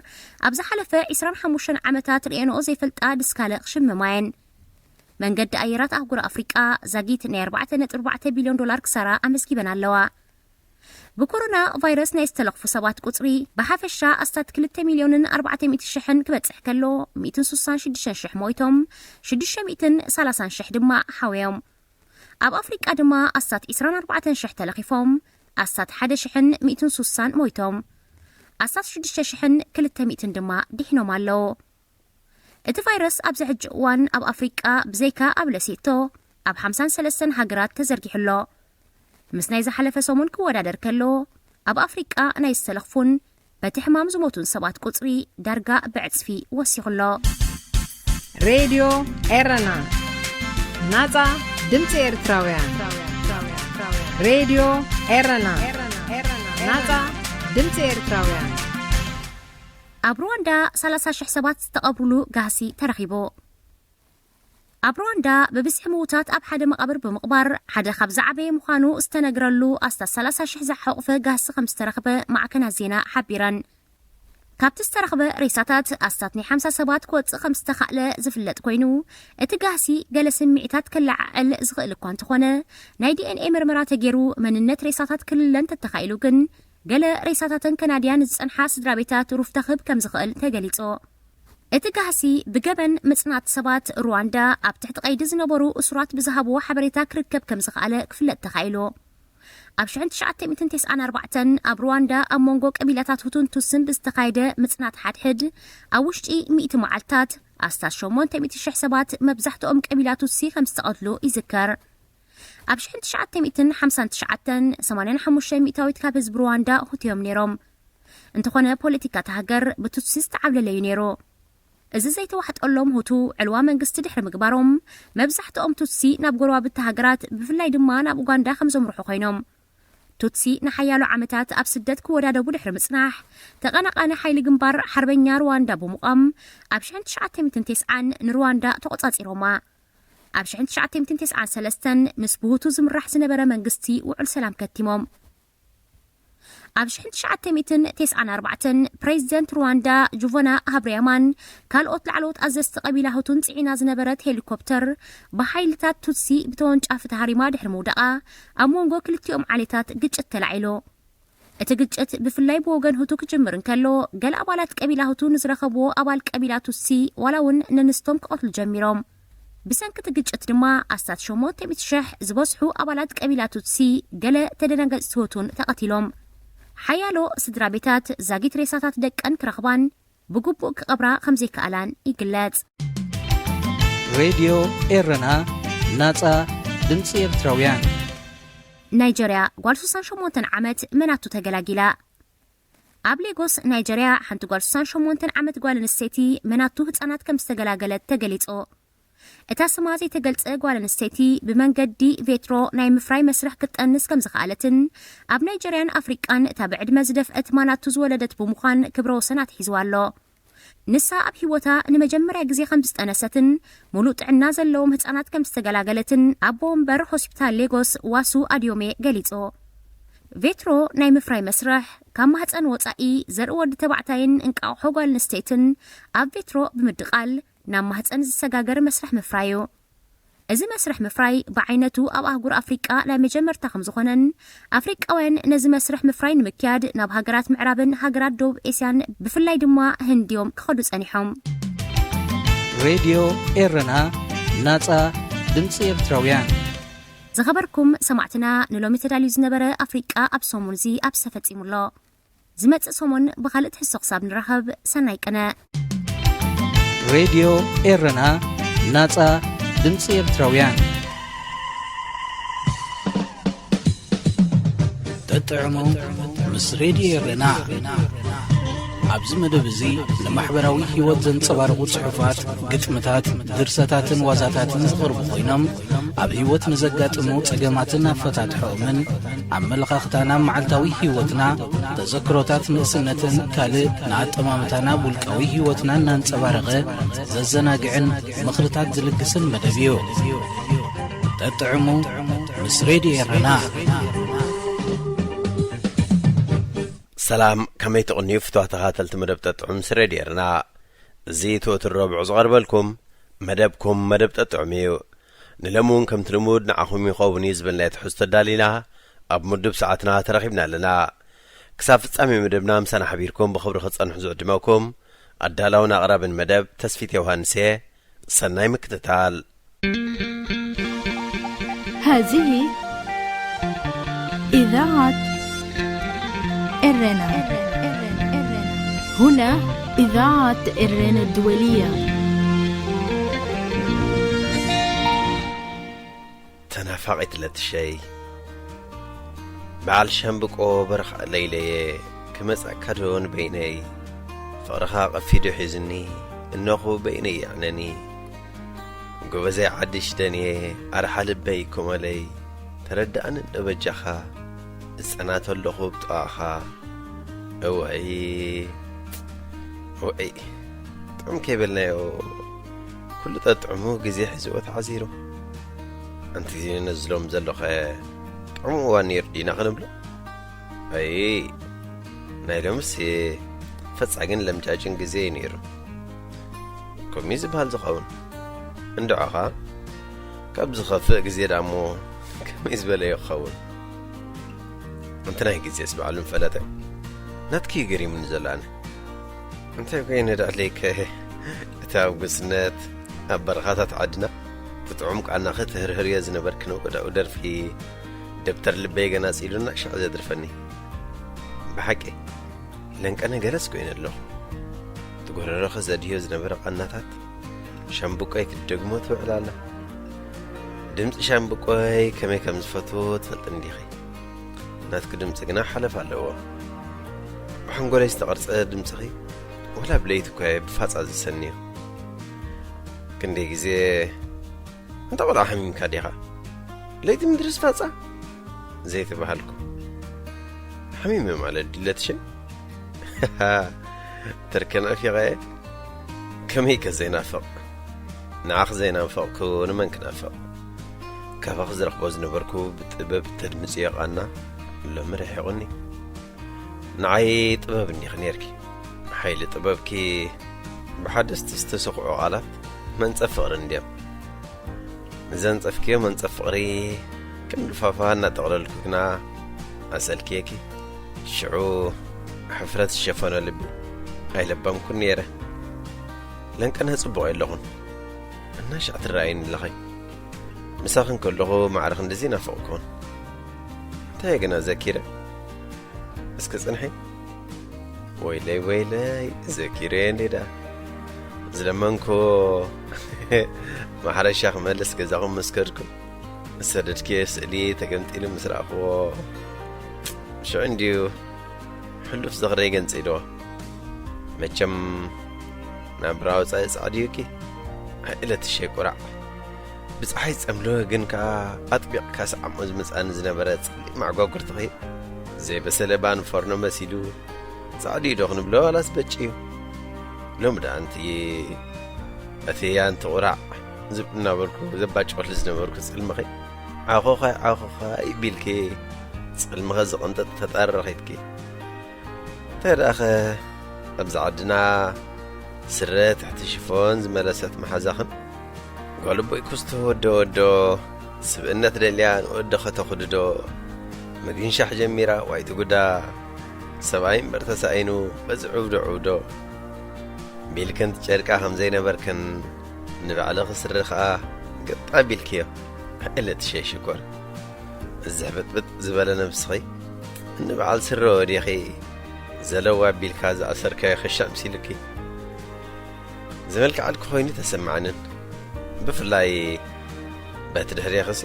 ኣብ ዝሓለፈ ዕስራን ሓሙሽተን ዓመታት ርእየንኦ ዘይፈልጣ ድስካለ ክሽምማ እየን። መንገዲ ኣየራት ኣህጉር ኣፍሪቃ ዛጊት ናይ ኣርባዕተ ነጥቢ ኣርባዕተ ቢልዮን ዶላር ክሳራ ኣመዝጊበን ኣለዋ። ብኮሮና ቫይረስ ናይ ዝተለኽፉ ሰባት ቁጽሪ ብሓፈሻ ኣስታት ክልተ ሚልዮንን ኣርባዕተ ሚእቲ ሽሕን ክበጽሕ ከሎ፣ ሚእትን ስሳን ሽዱሽተን ሽሕ ሞይቶም፣ ሽዱሽተ ሚእትን ሰላሳን ሽሕ ድማ ሓውዮም። ኣብ ኣፍሪቃ ድማ ኣስታት ዕስራን ኣርባዕተን ሽሕ ተለኺፎም፣ ኣስታት ሓደ ሽሕን ሚእትን ስሳን ሞይቶም፣ ኣስታት ሽዱሽተ ሽሕን ክልተ ሚእትን ድማ ድሒኖም ኣለዉ። እቲ ቫይረስ ኣብዚ ሕጂ እዋን ኣብ ኣፍሪቃ ብዘይካ ኣብ ለሴቶ፣ ኣብ ሓምሳን ሰለስተን ሃገራት ተዘርጊሑ ኣሎ። ምስ ናይ ዝሓለፈ ሰሙን ክወዳደር ከሎ፣ ኣብ ኣፍሪቃ ናይ ዝተለኽፉን በቲ ሕማም ዝሞቱን ሰባት ቁጽሪ ዳርጋ ብዕጽፊ ወሲኹ ኣሎ። ሬድዮ ኤረና፣ ናጻ ድምጺ ኤርትራውያን። ሬድዮ ኤረና፣ ናጻ ድምጺ ኤርትራውያን። ኣብ ሩዋንዳ ሰላሳ ሽሕ ሰባት ዝተቐብሩሉ ጋህሲ ተረኺቡ። ኣብ ሩዋንዳ ብብዝሒ ምዉታት ኣብ ሓደ መቓብር ብምቕባር፣ ሓደ ካብ ዝዓበየ ምዃኑ ዝተነግረሉ ኣስታት ሰላሳ ሽሕ ዝሓቑፈ ጋህሲ ከም ዝተረኽበ ማዕከናት ዜና ሓቢረን። ካብቲ ዝተረኽበ ሬሳታት ኣስታት ናይ ሓምሳ ሰባት ክወጽእ ከም ዝተኻእለ ዝፍለጥ ኮይኑ፣ እቲ ጋህሲ ገለ ስምዒታት ከለዓዕል ዝኽእል እኳ እንተኾነ፣ ናይ ዲ ኤን ኤ ምርመራ ተገይሩ መንነት ሬሳታት ክልለ እንተተኻኢሉ ግን፣ ገለ ሬሳታተን ከናድያን ዝጸንሓ ስድራ ቤታት ሩፍታ ክህብ ከም ዝኽእል ተገሊጹ። እቲ ጋህሲ ብገበን ምጽናት ሰባት ሩዋንዳ ኣብ ትሕቲ ቀይዲ ዝነበሩ እሱራት ብዝሃብዎ ሓበሬታ ክርከብ ከም ዝኸኣለ ክፍለጥ ተኻኢሉ። ኣብ ሽሕን ትሽዓተ ሚእትን ተስዓን ኣርባዕተን ኣብ ሩዋንዳ ኣብ መንጎ ቀቢላታት ሁቱን ቱስን ብዝተኻየደ ምጽናት ሓድሕድ፣ ኣብ ውሽጢ ሚእቲ መዓልታት ኣስታት ሸሞንተ ሚእቲ ሽሕ ሰባት፣ መብዛሕትኦም ቀቢላ ቱትሲ፣ ከም ዝተቐትሉ ይዝከር። ኣብ ሽሕን ትሽዓተ ሚእትን ሓምሳን ትሽዓተን፣ ሰማንያን ሓሙሽተ ሚእታዊት ካብ ህዝቢ ሩዋንዳ ሁቱ እዮም ነይሮም። እንተኾነ፣ ፖለቲካ እታ ሃገር ብቱትሲ ዝተዓብለለ እዩ ነይሩ። እዚ ዘይተዋሕጠሎም ሁቱ ዕልዋ መንግስቲ ድሕሪ ምግባሮም፣ መብዛሕትኦም ቱትሲ ናብ ጎረባብቲ ሃገራት፣ ብፍላይ ድማ ናብ ኡጋንዳ ከም ዘምርሑ ኮይኖም። ቱትሲ ንሓያሎ ዓመታት ኣብ ስደት ክወዳደቡ ድሕሪ ምጽናሕ፣ ተቐናቓኒ ሓይሊ ግንባር ሓርበኛ ሩዋንዳ ብምቋም፣ ኣብ ሽሕን ትሽዓተ ሚእትን ተስዓን ንሩዋንዳ ተቖጻጺሮማ። ኣብ ሽሕን ትሽዓተ ሚእትን ተስዓን ሰለስተን ምስ ብሁቱ ዝምራሕ ዝነበረ መንግስቲ ውዑል ሰላም ከቲሞም። ኣብ ሽሕን ትሽዓተ ሚእትን ተስዓን ኣርባዕተን ፕሬዚደንት ሩዋንዳ ጁቨና ሃብርያማን ካልኦት ላዕለዎት ኣዘዝቲ ቀቢላ ሁቱን ጽዒና ዝነበረት ሄሊኮፕተር ብሓይልታት ቱትሲ ብተወንጫፊ ተሃሪማ ድሕሪ ምውዳቓ፣ ኣብ መንጎ ክልቲኦም ዓሌታት ግጭት ተላዒሉ። እቲ ግጭት ብፍላይ ብወገን ሁቱ ክጅምር እንከሎ፣ ገለ ኣባላት ቀቢላ ሁቱ ንዝረኸብዎ ኣባል ቀቢላ ቱትሲ ዋላ እውን ነንስቶም ክቐትሉ ጀሚሮም። ብሰንኪ እቲ ግጭት ድማ ኣስታት ሸሞንተ ሚእቲ ሽሕ ዝበዝሑ ኣባላት ቀቢላ ቱትሲ፣ ገለ ተደናገጽቲ ሁቱን ተቐቲሎም። ሓያሎ ስድራ ቤታት ዛጊት ሬሳታት ደቀን ክረኽባን ብግቡእ ክቐብራ ከም ዘይከኣላን ይግለጽ። ሬድዮ ኤረና፣ ናጻ ድምጺ ኤርትራውያን። ናይጀርያ፣ ጓል ሱሳን ሸሞንተን ዓመት መናቱ ተገላጊላ። ኣብ ሌጎስ ናይጀርያ፣ ሓንቲ ጓል ሱሳን ሸሞንተን ዓመት ጓል ኣንስተይቲ መናቱ ህጻናት ከም ዝተገላገለት ተገሊጹ። እታ ስማ ዘይተገልጸ ጓል ኣንስተይቲ፣ ብመንገዲ ቬትሮ ናይ ምፍራይ መስርሕ ክትጠንስ ከም ዝኸኣለትን ኣብ ናይጀርያን ኣፍሪቃን እታ ብዕድመ ዝደፍአት ማናቱ ዝወለደት ብምዃን ክብረ ወሰን ኣትሒዝዋ ኣሎ። ንሳ ኣብ ህይወታ ንመጀመርያ ግዜ ከም ዝጠነሰትን ሙሉእ ጥዕና ዘለዎም ህጻናት ከም ዝተገላገለትን ኣቦ ወንበር ሆስፒታል ሌጎስ ዋሱ ኣድዮሜ ገሊጹ። ቬትሮ ናይ ምፍራይ መስርሕ፣ ካብ ማህጸን ወጻኢ ዘርኢ ወዲ ተባዕታይን እንቃቑሖ ጓል ኣንስተይትን ኣብ ቬትሮ ብምድቓል ናብ ማህጸን ዝሰጋገር መስርሕ ምፍራይ እዩ። እዚ መስርሕ ምፍራይ ብዓይነቱ ኣብ ኣህጉር ኣፍሪቃ ናይ መጀመርታ ከም ዝኾነን፣ ኣፍሪቃውያን ነዚ መስርሕ ምፍራይ ንምክያድ ናብ ሃገራት ምዕራብን ሃገራት ደቡብ ኤስያን፣ ብፍላይ ድማ ህንድ እዮም ክኸዱ ጸኒሖም። ሬድዮ ኤረና፣ ናጻ ድምጺ ኤርትራውያን። ዝኸበርኩም ሰማዕትና፣ ንሎሚ ተዳልዩ ዝነበረ ኣፍሪቃ ኣብ ሰሙን እዚ ኣብዚ ተፈጺሙ ኣሎ። ዝመጽእ ሰሙን ብኻልእ ትሕዝቶ ክሳብ ንራኸብ፣ ሰናይ ቅነ። ሬድዮ ኤረና፣ ናጻ ድምጺ ኤርትራውያን። ጠጥዕሙ ምስ ሬድዮ ኤረና። ኣብዚ መደብ እዚ ንማሕበራዊ ህይወት ዘንጸባርቑ ጽሑፋት፣ ግጥምታት፣ ድርሰታትን ዋዛታትን ዝቐርቡ ኮይኖም፣ ኣብ ህይወት ንዘጋጥሙ ጸገማትን ኣፈታትሖኦምን፣ ኣመለኻኽታና፣ መዓልታዊ ህይወትና፣ ተዘክሮታት ንእስነትን ካልእ ንኣጠማምታና፣ ውልቃዊ ህይወትና እናንጸባረቐ ዘዘናግዕን ምኽርታት ዝልግስን መደብ እዩ። ጠጥዕሙ ምስ ሬድዮ ኤረና። ሰላም፣ ከመይ ትቕንዩ ፍትዋ ተኻተልቲ መደብ ጠጥዑም ምስ ሬድዮ ኤረና? እዚ ትወትር ረብዑ ዝቐርበልኩም መደብኩም መደብ ጠጥዑም እዩ። ንሎሚ እውን ከምቲ ልሙድ ንዓኹም ይኸውን እዩ ዝበልናዮ ትሕዝቶ ኣዳሊና ኣብ ምዱብ ሰዓትና ተረኺብና ኣለና። ክሳብ ፍጻሜ መደብና ምሳና ሓቢርኩም ብኽብሪ ክትጸንሑ ዝዕድመኩም ኣዳላውን ኣቕራብን መደብ ተስፊት ዮሃንስ እየ። ሰናይ ምክትታል። هذه إذاعة إرنا. هنا إذاعة إرنا الدولية. ተናፋቒት ለትሸይ፣ በዓል ሻምብቆ በረኻ ለይለየ፣ ክመጻእካ ዶ ንበይነይ? ፍቕርኻ ቀፊዱ ሒዝኒ፣ እነኹ በይነይ የዕነኒ። ጎበዘይ ዓዲ ሽደንየ፣ ኣርሓ ልበይ ኮመለይ፣ ተረዳእኒ እንዶ በጃኻ፣ እጸናቶ ኣለኹ ብጥቓኻ። እወይ፣ እወይ፣ ጥዑም ከይበልናዮ፣ ኩሉ ጠጥዑሙ ግዜ ሒዝዎ ተዓዚሩ። ኣንቲ ነዝሎም ዘሎኸ ጥዑም እዋን ነይሩ ዲና ክንብሎ? ኣይ፣ ናይ ሎምስ ፈጻግን ለምጫጭን ግዜ እዩ ነይሩ። ከምኡ ዝበሃል ዝኸውን። እንድዖኻ፣ ካብ ዝኸፍእ ግዜ ዳሞ ከመይ ዝበለ እዩ ክኸውን? እንተ ናይ ግዜስ ባዕሉ ምፈለጠ። ናትኪ እዩ ገሪሙኒ ዘሎ ኣነ። እንታይ ኮይነ ደኣለይከ? እቲ ኣብ ጉስነት፣ ኣብ በረኻታት ዓድና፣ ትጥዑም ቃና ክትህርህርዮ ዝነበርኪ ነጎዳኡ ደርፊ፣ ደብተር ልበይ ገና ጽኢሉና ሻዕ ዘድርፈኒ። ብሓቂ፣ ለንቀነ ገለስ ኮይነ ኣለኹ። እቲ ጎረሮኺ ዘድህዮ ዝነበረ ቃናታት፣ ሻምብቆይ ክትደግሞ ትውዕል ኣላ። ድምጺ ሻምብቆይ ከመይ ከም ዝፈትዎ ትፈልጢ እንዲኺ። ናትኪ ድምጺ ግና ሓለፍ ኣለዎ። ብሓንጎለይ ዝተቐርጸ ድምጽኺ፣ ወላ ብለይቲ እኳ እየ ብፋጻ ዝሰንዮ። ክንደይ ግዜ፣ "እንተ ቆልዓ ሓሚምካ ዲኻ? ለይቲ ምድርስ ፋጻ?" ዘይተባሃልኩ። ሓሚመ ማለት ድለትሽን? ተርከ ናፊቐ እየ። ከመይከ ዘይናፍቕ? ንዓኽ ዘይናፈቕኩ ንመን ክናፍቕ? ካባኺ ዝረኽቦ ዝነበርኩ ብጥበብ ተድምጽዮ ቃና ሎሚ ርሒቑኒ። ንዓይ ጥበብ እንዲኺ ኔርኪ። ሓይሊ ጥበብኪ ብሓደስቲ ዝተሰኹዑ ቃላት መንጸፍ ፍቕሪ እንድዮም። ንዘንጸፍክዮ መንጸፍ ፍቕሪ ከም ልፋፋ እናጠቕለልኩ ግና ኣሰልክየኪ። ሽዑ ሕፍረት ዝሸፈኖ ልቢ ኣይለበምኩን ነይረ። ለንቀነ ጽቡቕ የለኹን። እናሻዕ ትረኣይኒ ኣለኺ። ምሳኺ እንከለኹ ማዕረ ክንድዚ ናፈቕኩን። እንታይ ግና ዘኪረ? እስኪ ጽንሒ። ወይለይ፣ ወይለይ፣ ዘኪረ እንዴ ደኣ። ዝለመንኮ ማሕረሻ ክመልስ ገዛኹም ምስ ከድኩ፣ ዝሰደድክዮ ስእሊ ተገምጢሉ ምስ ረኣኽዎ፣ ሽዑ እንድዩ ሕሉፍ ዝኽረይ ገንጺልዎ። መቸም ናብራ ወጻኢ ጻዕዲ እዩኪ፣ ኣይእለትሸይ ቁራዕ። ብጸሓይ ዝጸምለወ ግን ከኣ ኣጥቢቕካ ሰዓሞ ዝመጻኒ ዝነበረ ጸሊም ማዕጓጉርትኺ፣ ዘይበሰለ ባን ፎርኖ መሲሉ፣ ጻዕዲ ዶ ክንብሎ ዋላስ በጭ እዩ? ሎሚ ደኣ ኣንቲ፣ እቲ ኣንቲ ቁራዕ ዝብ እናበልኩ ዘባጭቐሉ ዝነበርኩ ጽልምኺ፣ ዓኾኻይ፣ ዓኾኻይ ቢልኪ፣ ጽልምኸ ዝቕንጥጥ ፈጣሪ ረኺብኪ። እንታይ ደኣኸ ኣብዚ ዓድና ስረ ትሕቲ ሽፎን ዝመለሰት መሓዛኽን፣ ጓል ኣቦይ ኩስቶ ወዶ ወዶ፣ ስብእነት ደልያ ንወዶ ከተኹድዶ፣ ምግንሻሕ ጀሚራ ዋይ ትጉዳ፣ ሰብኣይ እምበር ተሳኢኑ በዚ ዕብዶ ዕብዶ። ቢልክን ትጨርቃ ከም ዘይነበርክን፣ ንባዕልኺ ስሪ ኸኣ ገጣ ቢልክዮ። እለትሸይ ሽኮር፣ እዚ ሕብጥብጥ ዝበለ ነብስኺ፣ ንበዓል ስረ ወዲኺ ዘለዋ ቢልካ ዝኣሰርካዮ ክሻ ምሲልኪ። ዝመልክዓልኪ ኮይኑ ተሰማዓንን። ብፍላይ በቲ ድሕሬኽሲ፣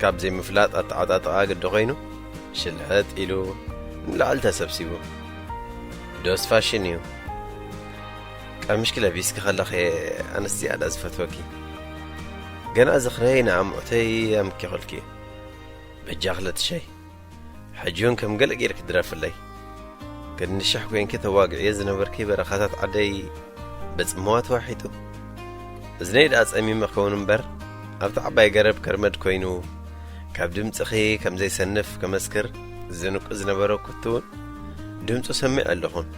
ካብ ዘይምፍላጥ ኣተዓጣጥቓ ግዲ ኮይኑ፣ ሽልሕጥ ኢሉ ንላዕሊ ተሰብሲቡ። ዶስ ፋሽን እዩ። ቀምሽኪ ለቢስኪ ከለኺ ኣነስ ዝያዳ ዝፈትወኪ። ገና ዝኽረይ ንኣምዑተይ ኣምኪኹልኪ። በጃኺ ለትሸይ፣ ሕጂ እውን ከም ገለ ጌርኪ ድረፍለይ። ክንድሽሕ ኮይንኪ ተዋግዕዮ ዝነበርኪ በረኻታት ዓደይ በጽምዋ ተዋሒጡ። እዝነይ ደኣ ጸሚመ ክኸውን እምበር፣ ኣብቲ ዓባይ ገረብ ከርመድ ኮይኑ፣ ካብ ድምጽኺ ከም ዘይሰንፍ ከመስክር ዝንቁ ዝነበረ ኩቱ እውን ድምጹ ሰሚዐ ኣለኹን።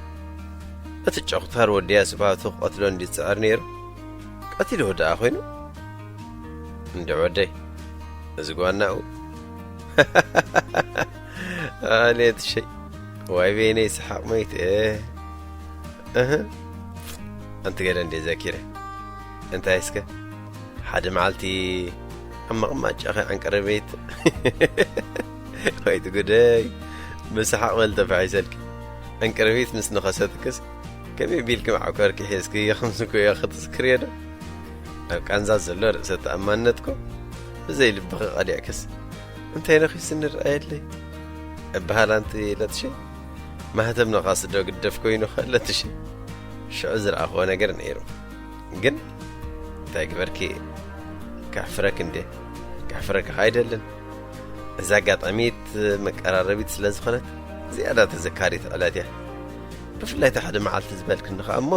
እቲ ጨኹታር ወድያ ስብሃቱ ክቐትሎ እንዲ ዝጽዕር ነይሩ፣ ቀቲልዎ ደኣ ኮይኑ። እንደ ወደይ፣ እዚ ጓናኡ። ኣሌትሸይ፣ ዋይ በይነይ ሰሓቕ መይተ። እህ፣ ኣንቲ ገለ እንደ ዘኪረ። እንታይ እስከ፣ ሓደ መዓልቲ ኣብ መቐማጫኺ ዕንቅርቢት፣ ወይ ትጉደይ፣ ብሰሓቕ በል ተፋሒሰልኪ። ዕንቅርቢት ምስ ነኸሰትክስ፣ ከመይ ቢልኪ መዓኮርኪ ሒዝኪ ከምዚ ኮዮ ክትዝክርዮ ዶ? ኣብ ቃንዛ ዘሎ ርእሰ ተኣማንነትኮ ብዘይ ልብኺ ቀሊዕክስ፣ እንታይ ነኺስኒ ረኣየለይ? እበሃል ኣንቲ ለትሸይ፣ ማህተም ነኻሲ ዶ ግደፍ ኮይኑኸ ለትሸይ? ሽዑ ዝረኣኽዎ ነገር ነይሩ። ግን እንታይ ግበርኪ፣ ከሕፍረክ እንዴ? ከሕፍረካ ኣይደልን። እዛ ኣጋጣሚት መቀራረቢት ስለ ዝኾነት ዝያዳ ተዘካሪት ዕለት እያ። ብፍላይ እቲ ሓደ መዓልቲ ዝበልክኒ ኸኣ እሞ፣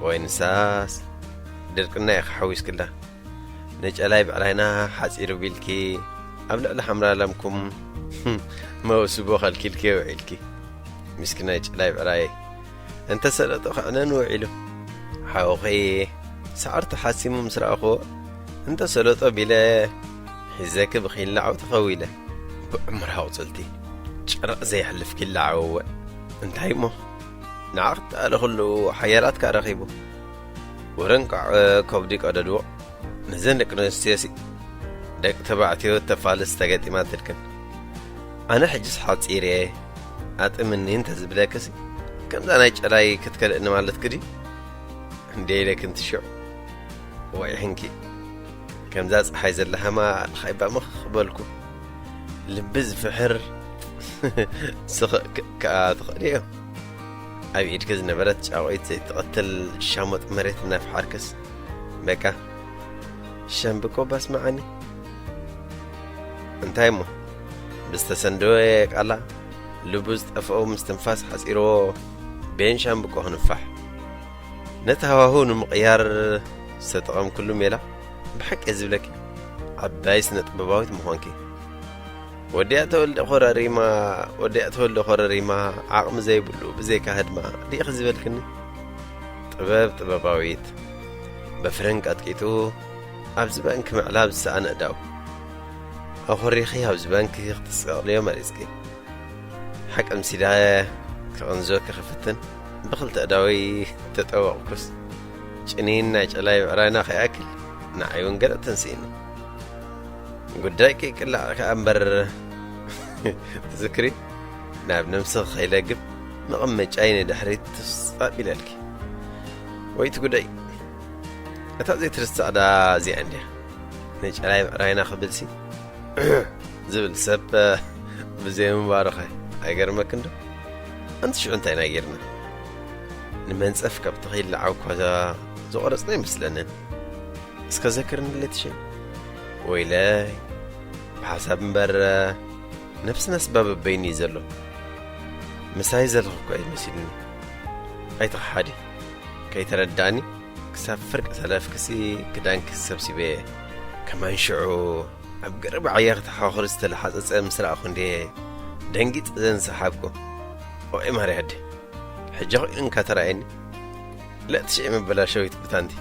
ወይ ንሳስ ድርቅና ኢኻ ሓዊስክላ። ንጨላይ ብዕራይና ሓጺሩ ቢልኪ ኣብ ልዕሊ ሓምራ ለምኩም መውስቦ ከልኪልኪ ውዒልኪ። ምስኪናይ ጨላይ ብዕራይ እንተ ሰለጦ ክዕነን ውዒሉ። ሓውኺ ሳዕርቲ ሓሲሙ ምስ ረኣኹዎ፣ እንተ ሰለጦ ቢለ ሒዘኪ ብኺላዑ ተኸዊለ። ብዕምር ሃውፅልቲ ጭርቕ ዘየሕልፍ ኪላዓወወ። እንታይ እሞ ንዓ ክትኣለ ኩሉ ሓያላት ከኣ ረኺቡ። ወረንቃዕ ከብዲ ቀደድዎ። ነዘን ደቂ ኣንስትዮሲ ደቂ ተባዕትዮ ተፋልስ ተገጢማትልክን። ኣነ ሕጅስ ሓጺረ ኣጥምኒ እንተ ዝብለክሲ፣ ከምዛ ናይ ጨላይ ክትከልእኒ ማለትኪ ድዩ? እንዴ ኢለክን ትሽዑ ወዒሕንኪ። ከምዛ ጸሓይ ዘለሃማ ልኻይ ባምኽ በልኩ። ልቢ ዝፍሕር ስኽእ ክ-፣ ከኣ ትኽእልዮ። ኣብ ኢድኪ ዝነበረት ጫቑት ዘይትቐትል ሻሞጥ መሬት እናፈሓርክስ፣ በቃ፣ ሸምብቆ ባስመዓኒ። እንታይ እሞ፣ ብዝተሰንደወ ቃላ፣ ልቡ ዝጠፍኦ ምስትንፋስ ሓጺርዎ፣ ቤን ሻምብቆ ክንፋሕ። ነቲ ሃዋህው ንምቕያር ዝተጠቐምክሉ ሜላ፣ ብሓቂ እየ ዝብለኪ፣ ዓባይ ስነ ጥበባዊት ምዃንኪ። ወዲያ ተወልደ ኮረሪማ፣ ወዲያ ተወልደ ኮረሪማ፣ ዓቕሚ ዘይብሉ ብዘይካ ህድማ፣ ዲኺ ዝበልክኒ? ጥበብ ጥበባዊት፣ በፍረን ቀጥቂጡ፣ ኣብዚ ባንኪ ምዕላብ ዝሰኣነ እዳው። ኣኾሪኺ ኣብዚ ባንኪ ክትስቀልዮ መሪጽኪ። ሓቂ ምሲዳ ክቕንዞ ክኽፍትን ብኽልተ እዳወይ ተጠወቕኩስ፣ ጭኒን ናይ ጨላይ ብዕራይና ከይኣክል ንዓይ እውን ገለ ተንስእኒ። ጉዳይ ከይቅላዕ ከኣ እምበር፣ ትዝክሪ፣ ናብ ነብሲ ከይለግብ መቐመጫይ ንድሕሪት ትስጣ ቢለልኪ። ወይቲ ጉዳይ፣ እታ ዘይትርሳዕ ዳ እዚኣ እንድያ። ንጨላይ ምዕራይና ክብልሲ ዝብል ሰብ ብዘይምንባሩኸ ኣይገርመክን ዶ? ኣንቲ ሽዑ እንታይ ኢና ጌርና? ንመንጸፍ ካብ ተኺል ንዓው እኳ ዝቖረጽና ኣይመስለንን። እስከ ዘክርኒ ለትሸይ። ወይለይ፣ ብሓሳብ እምበር ነብስናስ ባበበይኒ እዩ ዘሎ። ምሳይ ዘለኹ እኳ እዩ መሲሉኒ። ኣይትኸሓዲ። ከይተረዳእኒ ክሳብ ፍርቂ ሰለፍክሲ ክዳንኪ ሰብሲበ እየ። ከማን ሽዑ ኣብ ገረብ ዓያ ክተሓኹሪ ዝተለሓጸጸ ምስ ረኣኹ እንድየ ደንጊጸ ዘንሰሓብኩ። ኦይ ማርያ ኣደ፣ ሕጂ ኾይኑ እንካ ተራእየኒ። ለትሸ መበላሸዊት ብታንቲ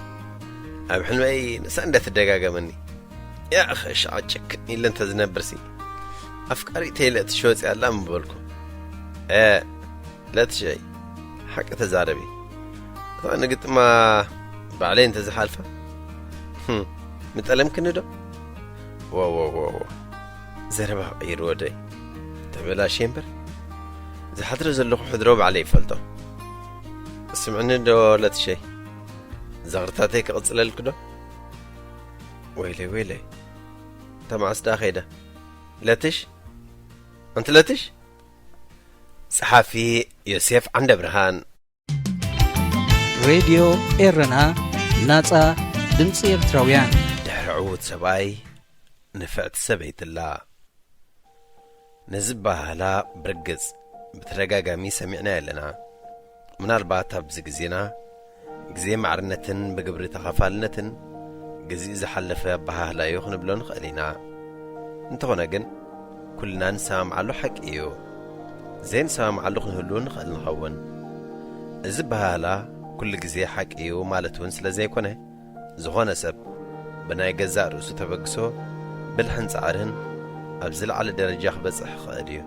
ኣብ ሕልመይ ንሳ እንዳተደጋገመኒ። ያኸ ሻዓ ጭክን ኢለ እንተዝነብርሲ ኣፍቃሪተይ ለትሸ ወፂኣ ኣላ ምበልኩ። እ ለትሸይ፣ ሓቂ ተዛረቢ። እታ ንግጥማ ባዕለይ እንተዝሓልፋ። ህም፣ ምጠለምክኒ ዶ? ወ፣ ወ፣ ወ፣ ወ። ዘረባ ቀይር ወደይ። ተበላሽየ እምበር፣ ዝሓድረ ዘለኹ ሕድሮ ባዕለይ ይፈልጦ። ስምዕኒ ዶ ለትሸይ? ዛቕርታተይ ክቕጽለልኪ ዶ? ወይለይ፣ ወይለይ። እታ መዓስ ደኣ ከይዳ? ለትሽ? ኣንቲ ለትሽ? ጸሓፊ ዮሴፍ ዓንደብርሃን። ሬድዮ ኤረና፣ ናጻ ድምጺ ኤርትራውያን። ድሕሪ ዕዉት ሰብኣይ ንፍዕቲ ሰበይቲ ኣላ። ነዚ ኣበሃህላ ብርግጽ ብተደጋጋሚ ሰሚዕናዮ ኣለና። ምናልባት ኣብዚ ግዜና፣ ግዜ ማዕርነትን ብግብሪ ተኻፋልነትን፣ ግዚኡ ዝሓለፈ ኣበሃህላ እዩ ክንብሎ ንኽእል ኢና። እንተኾነ ግን፣ ኩልና ንሰማምዓሉ ሓቂ እዩ። ዘይንሰማምዓሉ ክንህሉ ንኽእል ንኸውን። እዚ ኣበሃህላ ኩሉ ግዜ ሓቂ እዩ ማለት እውን ስለ ዘይኮነ፣ ዝኾነ ሰብ ብናይ ገዛእ ርእሱ ተበግሶ፣ ብልሕን ጻዕርን ኣብ ዝለዓለ ደረጃ ክበጽሕ ይኽእል እዩ።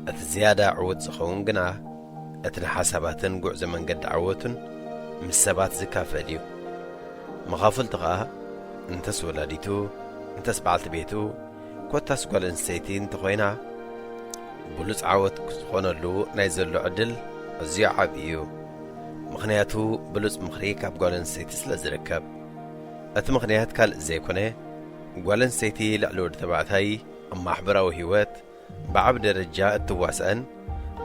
እቲ ዝያዳ ዕዉት ዝኸውን ግና፣ እቲ ንሓሳባትን ጉዕዞ መንገዲ ዓወቱን ምስ ሰባት ዝካፈል እዩ። መኻፍልቱ ኸኣ፣ እንተስ ወላዲቱ፣ እንተስ በዓልቲ ቤቱ፣ ኮታስ ጓል ኣንስተይቲ እንተኾይና፣ ብሉጽ ዓወት ዝኾነሉ ናይ ዘሎ ዕድል ኣዝዩ ዓቢ እዩ። ምኽንያቱ፣ ብሉጽ ምኽሪ ካብ ጓል ኣንስተይቲ ስለ ዝርከብ። እቲ ምኽንያት ካልእ ዘይኮነ፣ ጓል ኣንስተይቲ ልዕሊ ወዲ ተባዕታይ ኣብ ማሕበራዊ ህይወት ብዓቢ ደረጃ እትዋሳእን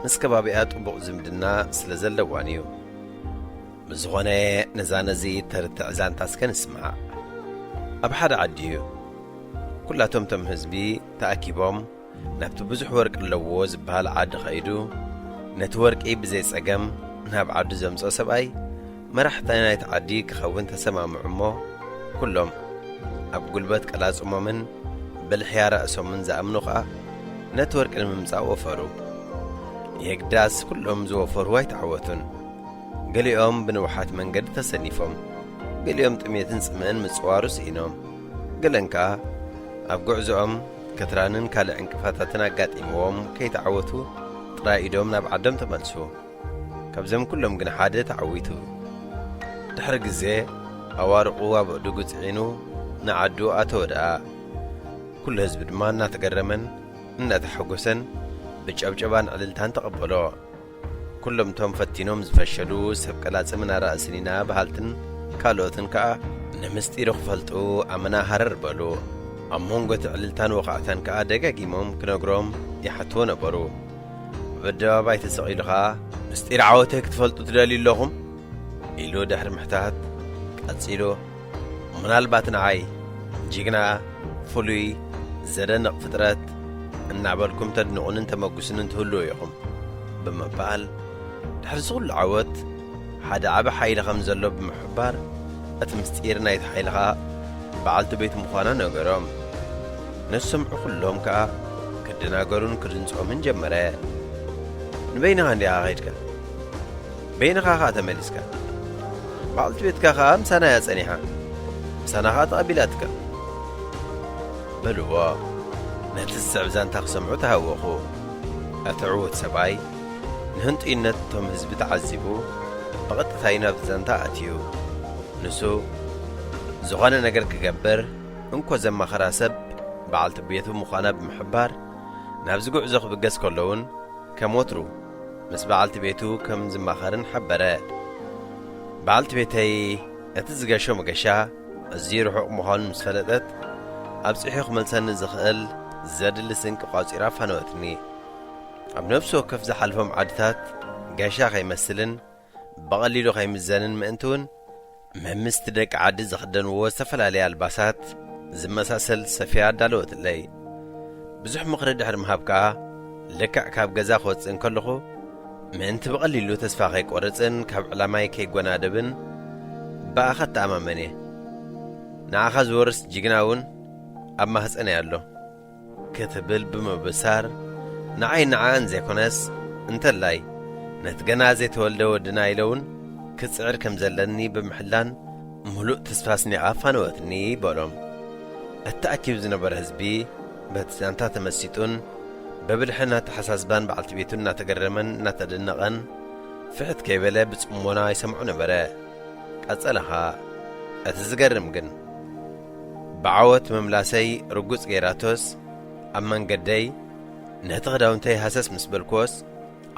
ምስ ከባቢኣ ጥቡቕ ዝምድና ስለ ዘለዋን እዩ። ብዝኾነ፣ ነዛ ነዚ ተርትዕ ዛንታ እስከ ንስማዕ። ኣብ ሓደ ዓዲ እዩ። ኩላቶም እቶም ህዝቢ ተኣኪቦም ናብቲ ብዙሕ ወርቂ ኣለዎ ዝበሃል ዓዲ ኸይዱ፣ ነቲ ወርቂ ብዘይ ጸገም ናብ ዓዱ ዘምጽኦ ሰብኣይ መራሕቲ ናይቲ ዓዲ ክኸውን ተሰማምዑ እሞ፣ ኩሎም ኣብ ጉልበት ቀላጽሞምን ብልሕያ ራእሶምን ዝኣምኑ ኸኣ ነቲ ወርቂ ንምምጻእ ወፈሩ። የግዳስ ኩሎም ዝወፈሩ ኣይተዓወቱን። ገሊኦም ብንውሓት መንገዲ ተሰኒፎም፣ ገሊኦም ጥሜትን ጽምእን ምጽዋሩ ስኢኖም፣ ገለን ከኣ ኣብ ጉዕዞኦም ከትራንን ካልእ ዕንቅፋታትን ኣጋጢምዎም ከይተዓወቱ ጥራይ ኢዶም ናብ ዓዶም ተመልሱ። ካብዞም ኩሎም ግን ሓደ ተዓዊቱ። ድሕሪ ግዜ ኣዋርቑ ኣብ ኣእዱጉ ጽዒኑ ንዓዱ ኣተወ ደኣ። ኩሉ ህዝቢ ድማ እናተገረመን እናተሓጎሰን ብጨብጨባን ዕልልታን ተቐበሎ። ኩሎም እቶም ፈቲኖም ዝፈሸሉ ሰብ ቀላጽምን ኣራእስን ኢና በሃልትን ካልኦትን ከኣ ንምስጢሩ ክፈልጡ ኣመና ሃረር በሉ። ኣብ መንጎ እቲ ዕልልታን ወኻዕታን ከኣ ደጋጊሞም ክነግሮም ይሓትዎ ነበሩ። ኣብ ኣደባባይ ተሰቒሉ ኸኣ፣ "ምስጢር ዓወተይ ክትፈልጡ ትደልዩ ኣለኹም?" ኢሉ ድሕሪ ምሕታት፣ ቀጺሉ፣ "ምናልባት ንዓይ ጅግና፣ ፍሉይ፣ ዘደንቕ ፍጥረት እናበልኩም ተድንቑንን ተመጉስንን ትህልዉ ኢኹም" ብምባል፣ ድሕሪ እዚ ኩሉ ዓወት ሓደ ዓቢ ሓይሊ ከም ዘሎ ብምሕባር፣ እቲ ምስጢር ናይቲ ሓይሊ ኸኣ በዓልቲ ቤቱ ምዃና ነገሮም። ነቲ ዝሰምዑ ኩሎም ከኣ ክደናገሩን ክድንጾምን ጀመረ። "ንበይንኻ እንዲኻ ኸይድካ?" በይንኻ ኸኣ ተመሊስካ። በዓልቲ ቤትካ ኸኣ ምሳና እያ ጸኒሓ። ምሳና ኸኣ ተቐቢላትካ። በልዎ። ነቲ ዝስዕብ ዛንታ ክሰምዑ ተሃወኹ። እቲ ዕዉት ሰብኣይ ንህንጡይነት እቶም ህዝቢ ተዓዚቡ፣ ብቐጥታ እዩ ናብቲ ዛንታ ኣትዩ። ንሱ፣ ዝኾነ ነገር ክገብር፣ እንኮ ዘማኸራ ሰብ በዓልቲ ቤቱ ምዃና ብምሕባር፣ ናብዚ ጉዕዞ ክብገስ ከሎ እውን፣ ከም ወትሩ፣ ምስ በዓልቲ ቤቱ ከም ዝማኸርን ሓበረ። በዓልቲ ቤተይ እቲ ዝገሾ መገሻ ኣዝዩ ርሑቕ ምዃኑ ምስ ፈለጠት፣ ኣብጺሑ ክመልሰኒ ዝኽእል ዘድሊ ስንቂ ቋጺራ ኣፋነወትኒ። ኣብ ነፍሲ ወከፍ ዝሓልፎም ዓድታት ገሻ ከይመስልን ብቐሊሉ ከይምዘንን ምእንቲ እውን፣ መምስቲ ደቂ ዓዲ ዝኽደንዎ ዝተፈላለየ ኣልባሳት ዝመሳሰል ሰፍያ ኣዳለወትለይ። ብዙሕ ምኽሪ ድሕሪ ምሃብ ከኣ፣ ልክዕ ካብ ገዛ ክወጽእ እንከለኹ፣ ምእንቲ ብቐሊሉ ተስፋ ከይቆርጽን ካብ ዕላማይ ከይጎናደብን፣ ብኣኻ እተኣማመን እየ። ንዓኻ ዝወርስ ጅግና እውን ኣብ ማህጸነይ ኣሎ። ክትብል ብምብሳር፣ ንዓይ ንዓኣ እንዘይኮነስ፣ እንተላይ ነቲ ገና ዘይተወልደ ወድና ኢለ እውን ክጽዕር ከም ዘለኒ ብምሕላን፣ ምሉእ ተስፋ ኣስኒቓ ኣፋነወትኒ በሎም። እቲ ኣኪቡ ዝነበረ ህዝቢ በቲ ዛንታ ተመሲጡን ብብልሕን ኣተሓሳስባን በዓልቲ ቤቱ እናተገረመን እናተደነቐን፣ ፍሕት ከይበለ ብጽሞና ይሰምዖ ነበረ። ቀጸለ ኸኣ፣ እቲ ዝገርም ግን፣ ብዓወት ምምላሰይ ርጉጽ ገይራቶስ፣ ኣብ መንገደይ ነቲ ክዳውንተይ ሃሰስ ምስ በልክዎስ፣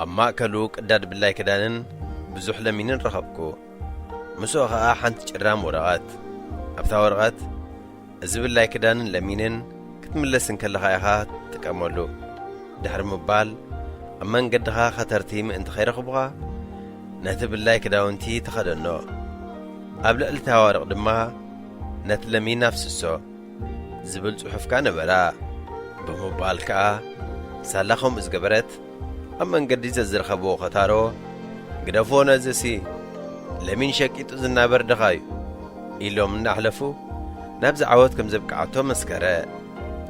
ኣብ ማእከሉ ቅዳድ ብላይ ክዳንን ብዙሕ ለሚንን ረኸብኩ። ምስኡ ኸኣ ሓንቲ ጭራም ወረቐት። ኣብታ ወረቐት፣ "እዚ ብላይ ክዳንን ለሚንን ክትምለስ እንከለኻ ኢኻ ትጥቀመሉ" ድሕሪ ምባል፣ ኣብ መንገድኻ ኸተርቲ ምእንቲ ኸይረኽቡኻ፣ ነቲ ብላይ ክዳውንቲ ተኸደኖ። ኣብ ልዕሊ እቲ ኣዋርቕ ድማ፣ "ነቲ ለሚን ኣፍስሶ" ዝብል ጽሑፍ ከኣ ነበራ። ብምባል ከኣ፣ ሳላ ከምኡ ዝገበረት፣ ኣብ መንገዲ ዘዝረኸብዎ ኸታሮ፣ "ግደፍዎ ነዚሲ፣ ለሚን ሸቂጡ ዝናበር ድኻ እዩ" ኢሎም እናሕለፉ፣ ናብዚ ዓወት ከም ዘብቅዓቶ መስከረ።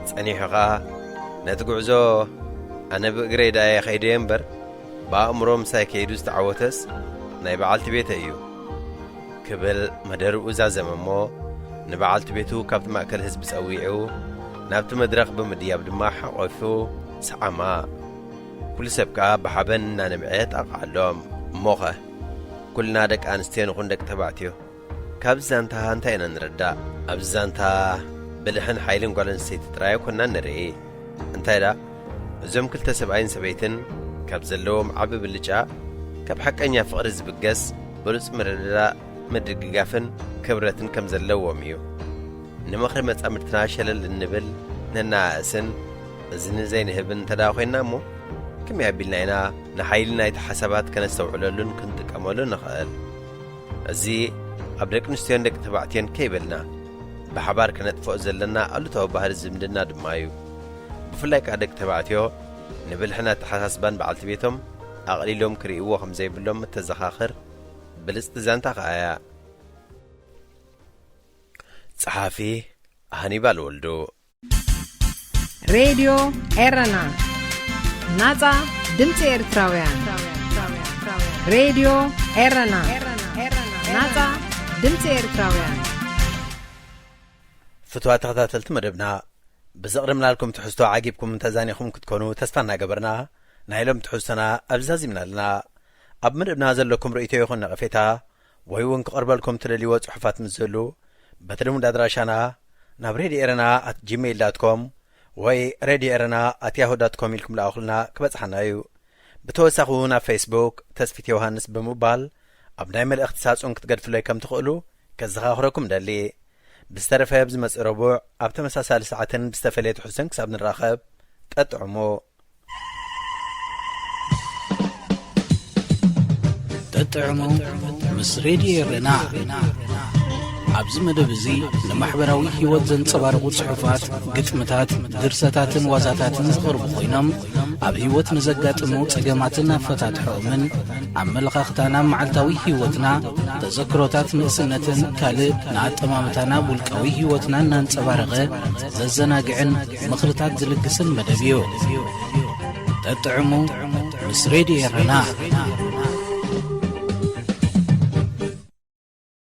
ጸኒሑ ኸኣ፣ "ነቲ ጉዕዞ ኣነ ብእግረይ ደኣ እየ ኸይደዮ እምበር፣ ብኣእምሮ ምሳይ ከይዱ ዝተዓወተስ ናይ በዓልቲ ቤተይ እዩ" ክብል መደርኡ ዛዘመ እሞ፣ ንበዓልቲ ቤቱ ካብቲ ማእከል ህዝቢ ጸዊዑ፣ ናብቲ መድረኽ ብምድያብ ድማ ሓቆፉ ሰዓማ። ኩሉ ሰብ ከኣ ብሓበን እናነብዐ ጣቕዓሎም። እሞኸ፣ ኩልና ደቂ ኣንስትዮ ንኹን ደቂ ተባዕትዮ፣ ካብዚ ዛንታ እንታይ ኢና ንርዳእ? ኣብዚ ዛንታ ብልሕን ሓይልን ጓል ኣንስተይቲ ጥራይ ኣይኮንናን ንርኢ። እንታይ ደኣ፣ እዞም ክልተ ሰብኣይን ሰበይትን ካብ ዘለዎም ዓቢ ብልጫ፣ ካብ ሓቀኛ ፍቕሪ ዝብገስ ብሉጽ ምርድዳእ፣ ምድግጋፍን ክብረትን ከም ዘለዎም እዩ። ንምኽሪ መጻምድትና ሸለል እንብል፣ ነናኣእስን እዝኒ ዘይንህብን እንተ ደኣ ኾይንና እሞ፣ ከመይ ኣቢልና ኢና ንሓይሊ ናይቲ ሓሳባት ከነስተውዕለሉን ክንጥቀመሉ ንኽእል? እዚ ኣብ ደቂ ኣንስትዮን ደቂ ተባዕትዮን ከይበልና፣ ብሓባር ከነጥፍኦ ዘለና ኣሉታዊ ባህሪ ዝምድና ድማ እዩ። ብፍላይ ከኣ ደቂ ተባዕትዮ ንብልሕን ኣተሓሳስባን በዓልቲ ቤቶም ኣቕሊሎም ክርእይዎ ከም ዘይብሎም እተዘኻኽር ብልጽቲ ዛንታ ከኣ እያ። ጸሓፊ ሃኒባል ወልዱ። ሬድዮ ኤረና፣ ናጻ ድምጺ ኤርትራውያን። ሬድዮ ኤረና፣ ናጻ ድምጺ ኤርትራውያን። ፍትዋ ተኸታተልቲ መደብና፣ ብዘቕርብናልኩም ትሕዝቶ ዓጊብኩም ተዛኒኹም ክትኮኑ ተስፋ እናገበርና፣ ናይ ሎም ትሕዝቶና ኣብዚ ዛዚምና ኣለና። ኣብ መደብና ዘለኩም ርእይቶ ይኹን ነቐፌታ፣ ወይ እውን ክቐርበልኩም ትደልይዎ ጽሑፋት ምስ ዝህሉ፣ በቲ ልሙድ ኣድራሻና ናብ ሬድዮ ኤረና ኣት ጂሜይል ዳት ኮም ወይ ሬድዮ ኤረና ኣት ያሁ ዳት ኮም ኢልኩም ለኣኹልና ክበጽሓና እዩ። ብተወሳኺ እውን ኣብ ፌስቡክ ተስፊት ዮሃንስ ብምባል ኣብ ናይ መልእኽቲ ሳጹን ክትገድፉለይ ከም ትኽእሉ ከዘኻኽረኩም እደሊ። ብዝተረፈ ኣብ ዝመጽእ ረቡዕ ኣብ ተመሳሳሊ ሰዓትን ብዝተፈለየ ትሕዝቶን ክሳብ ንራኸብ፣ ጠጥዕሙ። ጠጥዕሙ ምስ ሬድዮ ኤረና። ኣብዚ መደብ እዚ ንማሕበራዊ ህይወት ዘንጸባርቑ ጽሑፋት፣ ግጥምታት፣ ድርሰታትን ዋዛታትን ዝቐርቡ ኮይኖም፣ ኣብ ህይወት ንዘጋጥሙ ጸገማትን ኣፈታትሖኦምን፣ ኣመለኻኽታና ኣብ መዓልታዊ ህይወትና፣ ተዘክሮታት ንእስነትን ካልእ ንኣጠማምታና ኣብ ውልቃዊ ህይወትና እናንጸባረቐ ዘዘናግዕን ምኽርታት ዝልግስን መደብ እዩ። ጠጥዕሙ ምስ ሬድዮ ኤረና።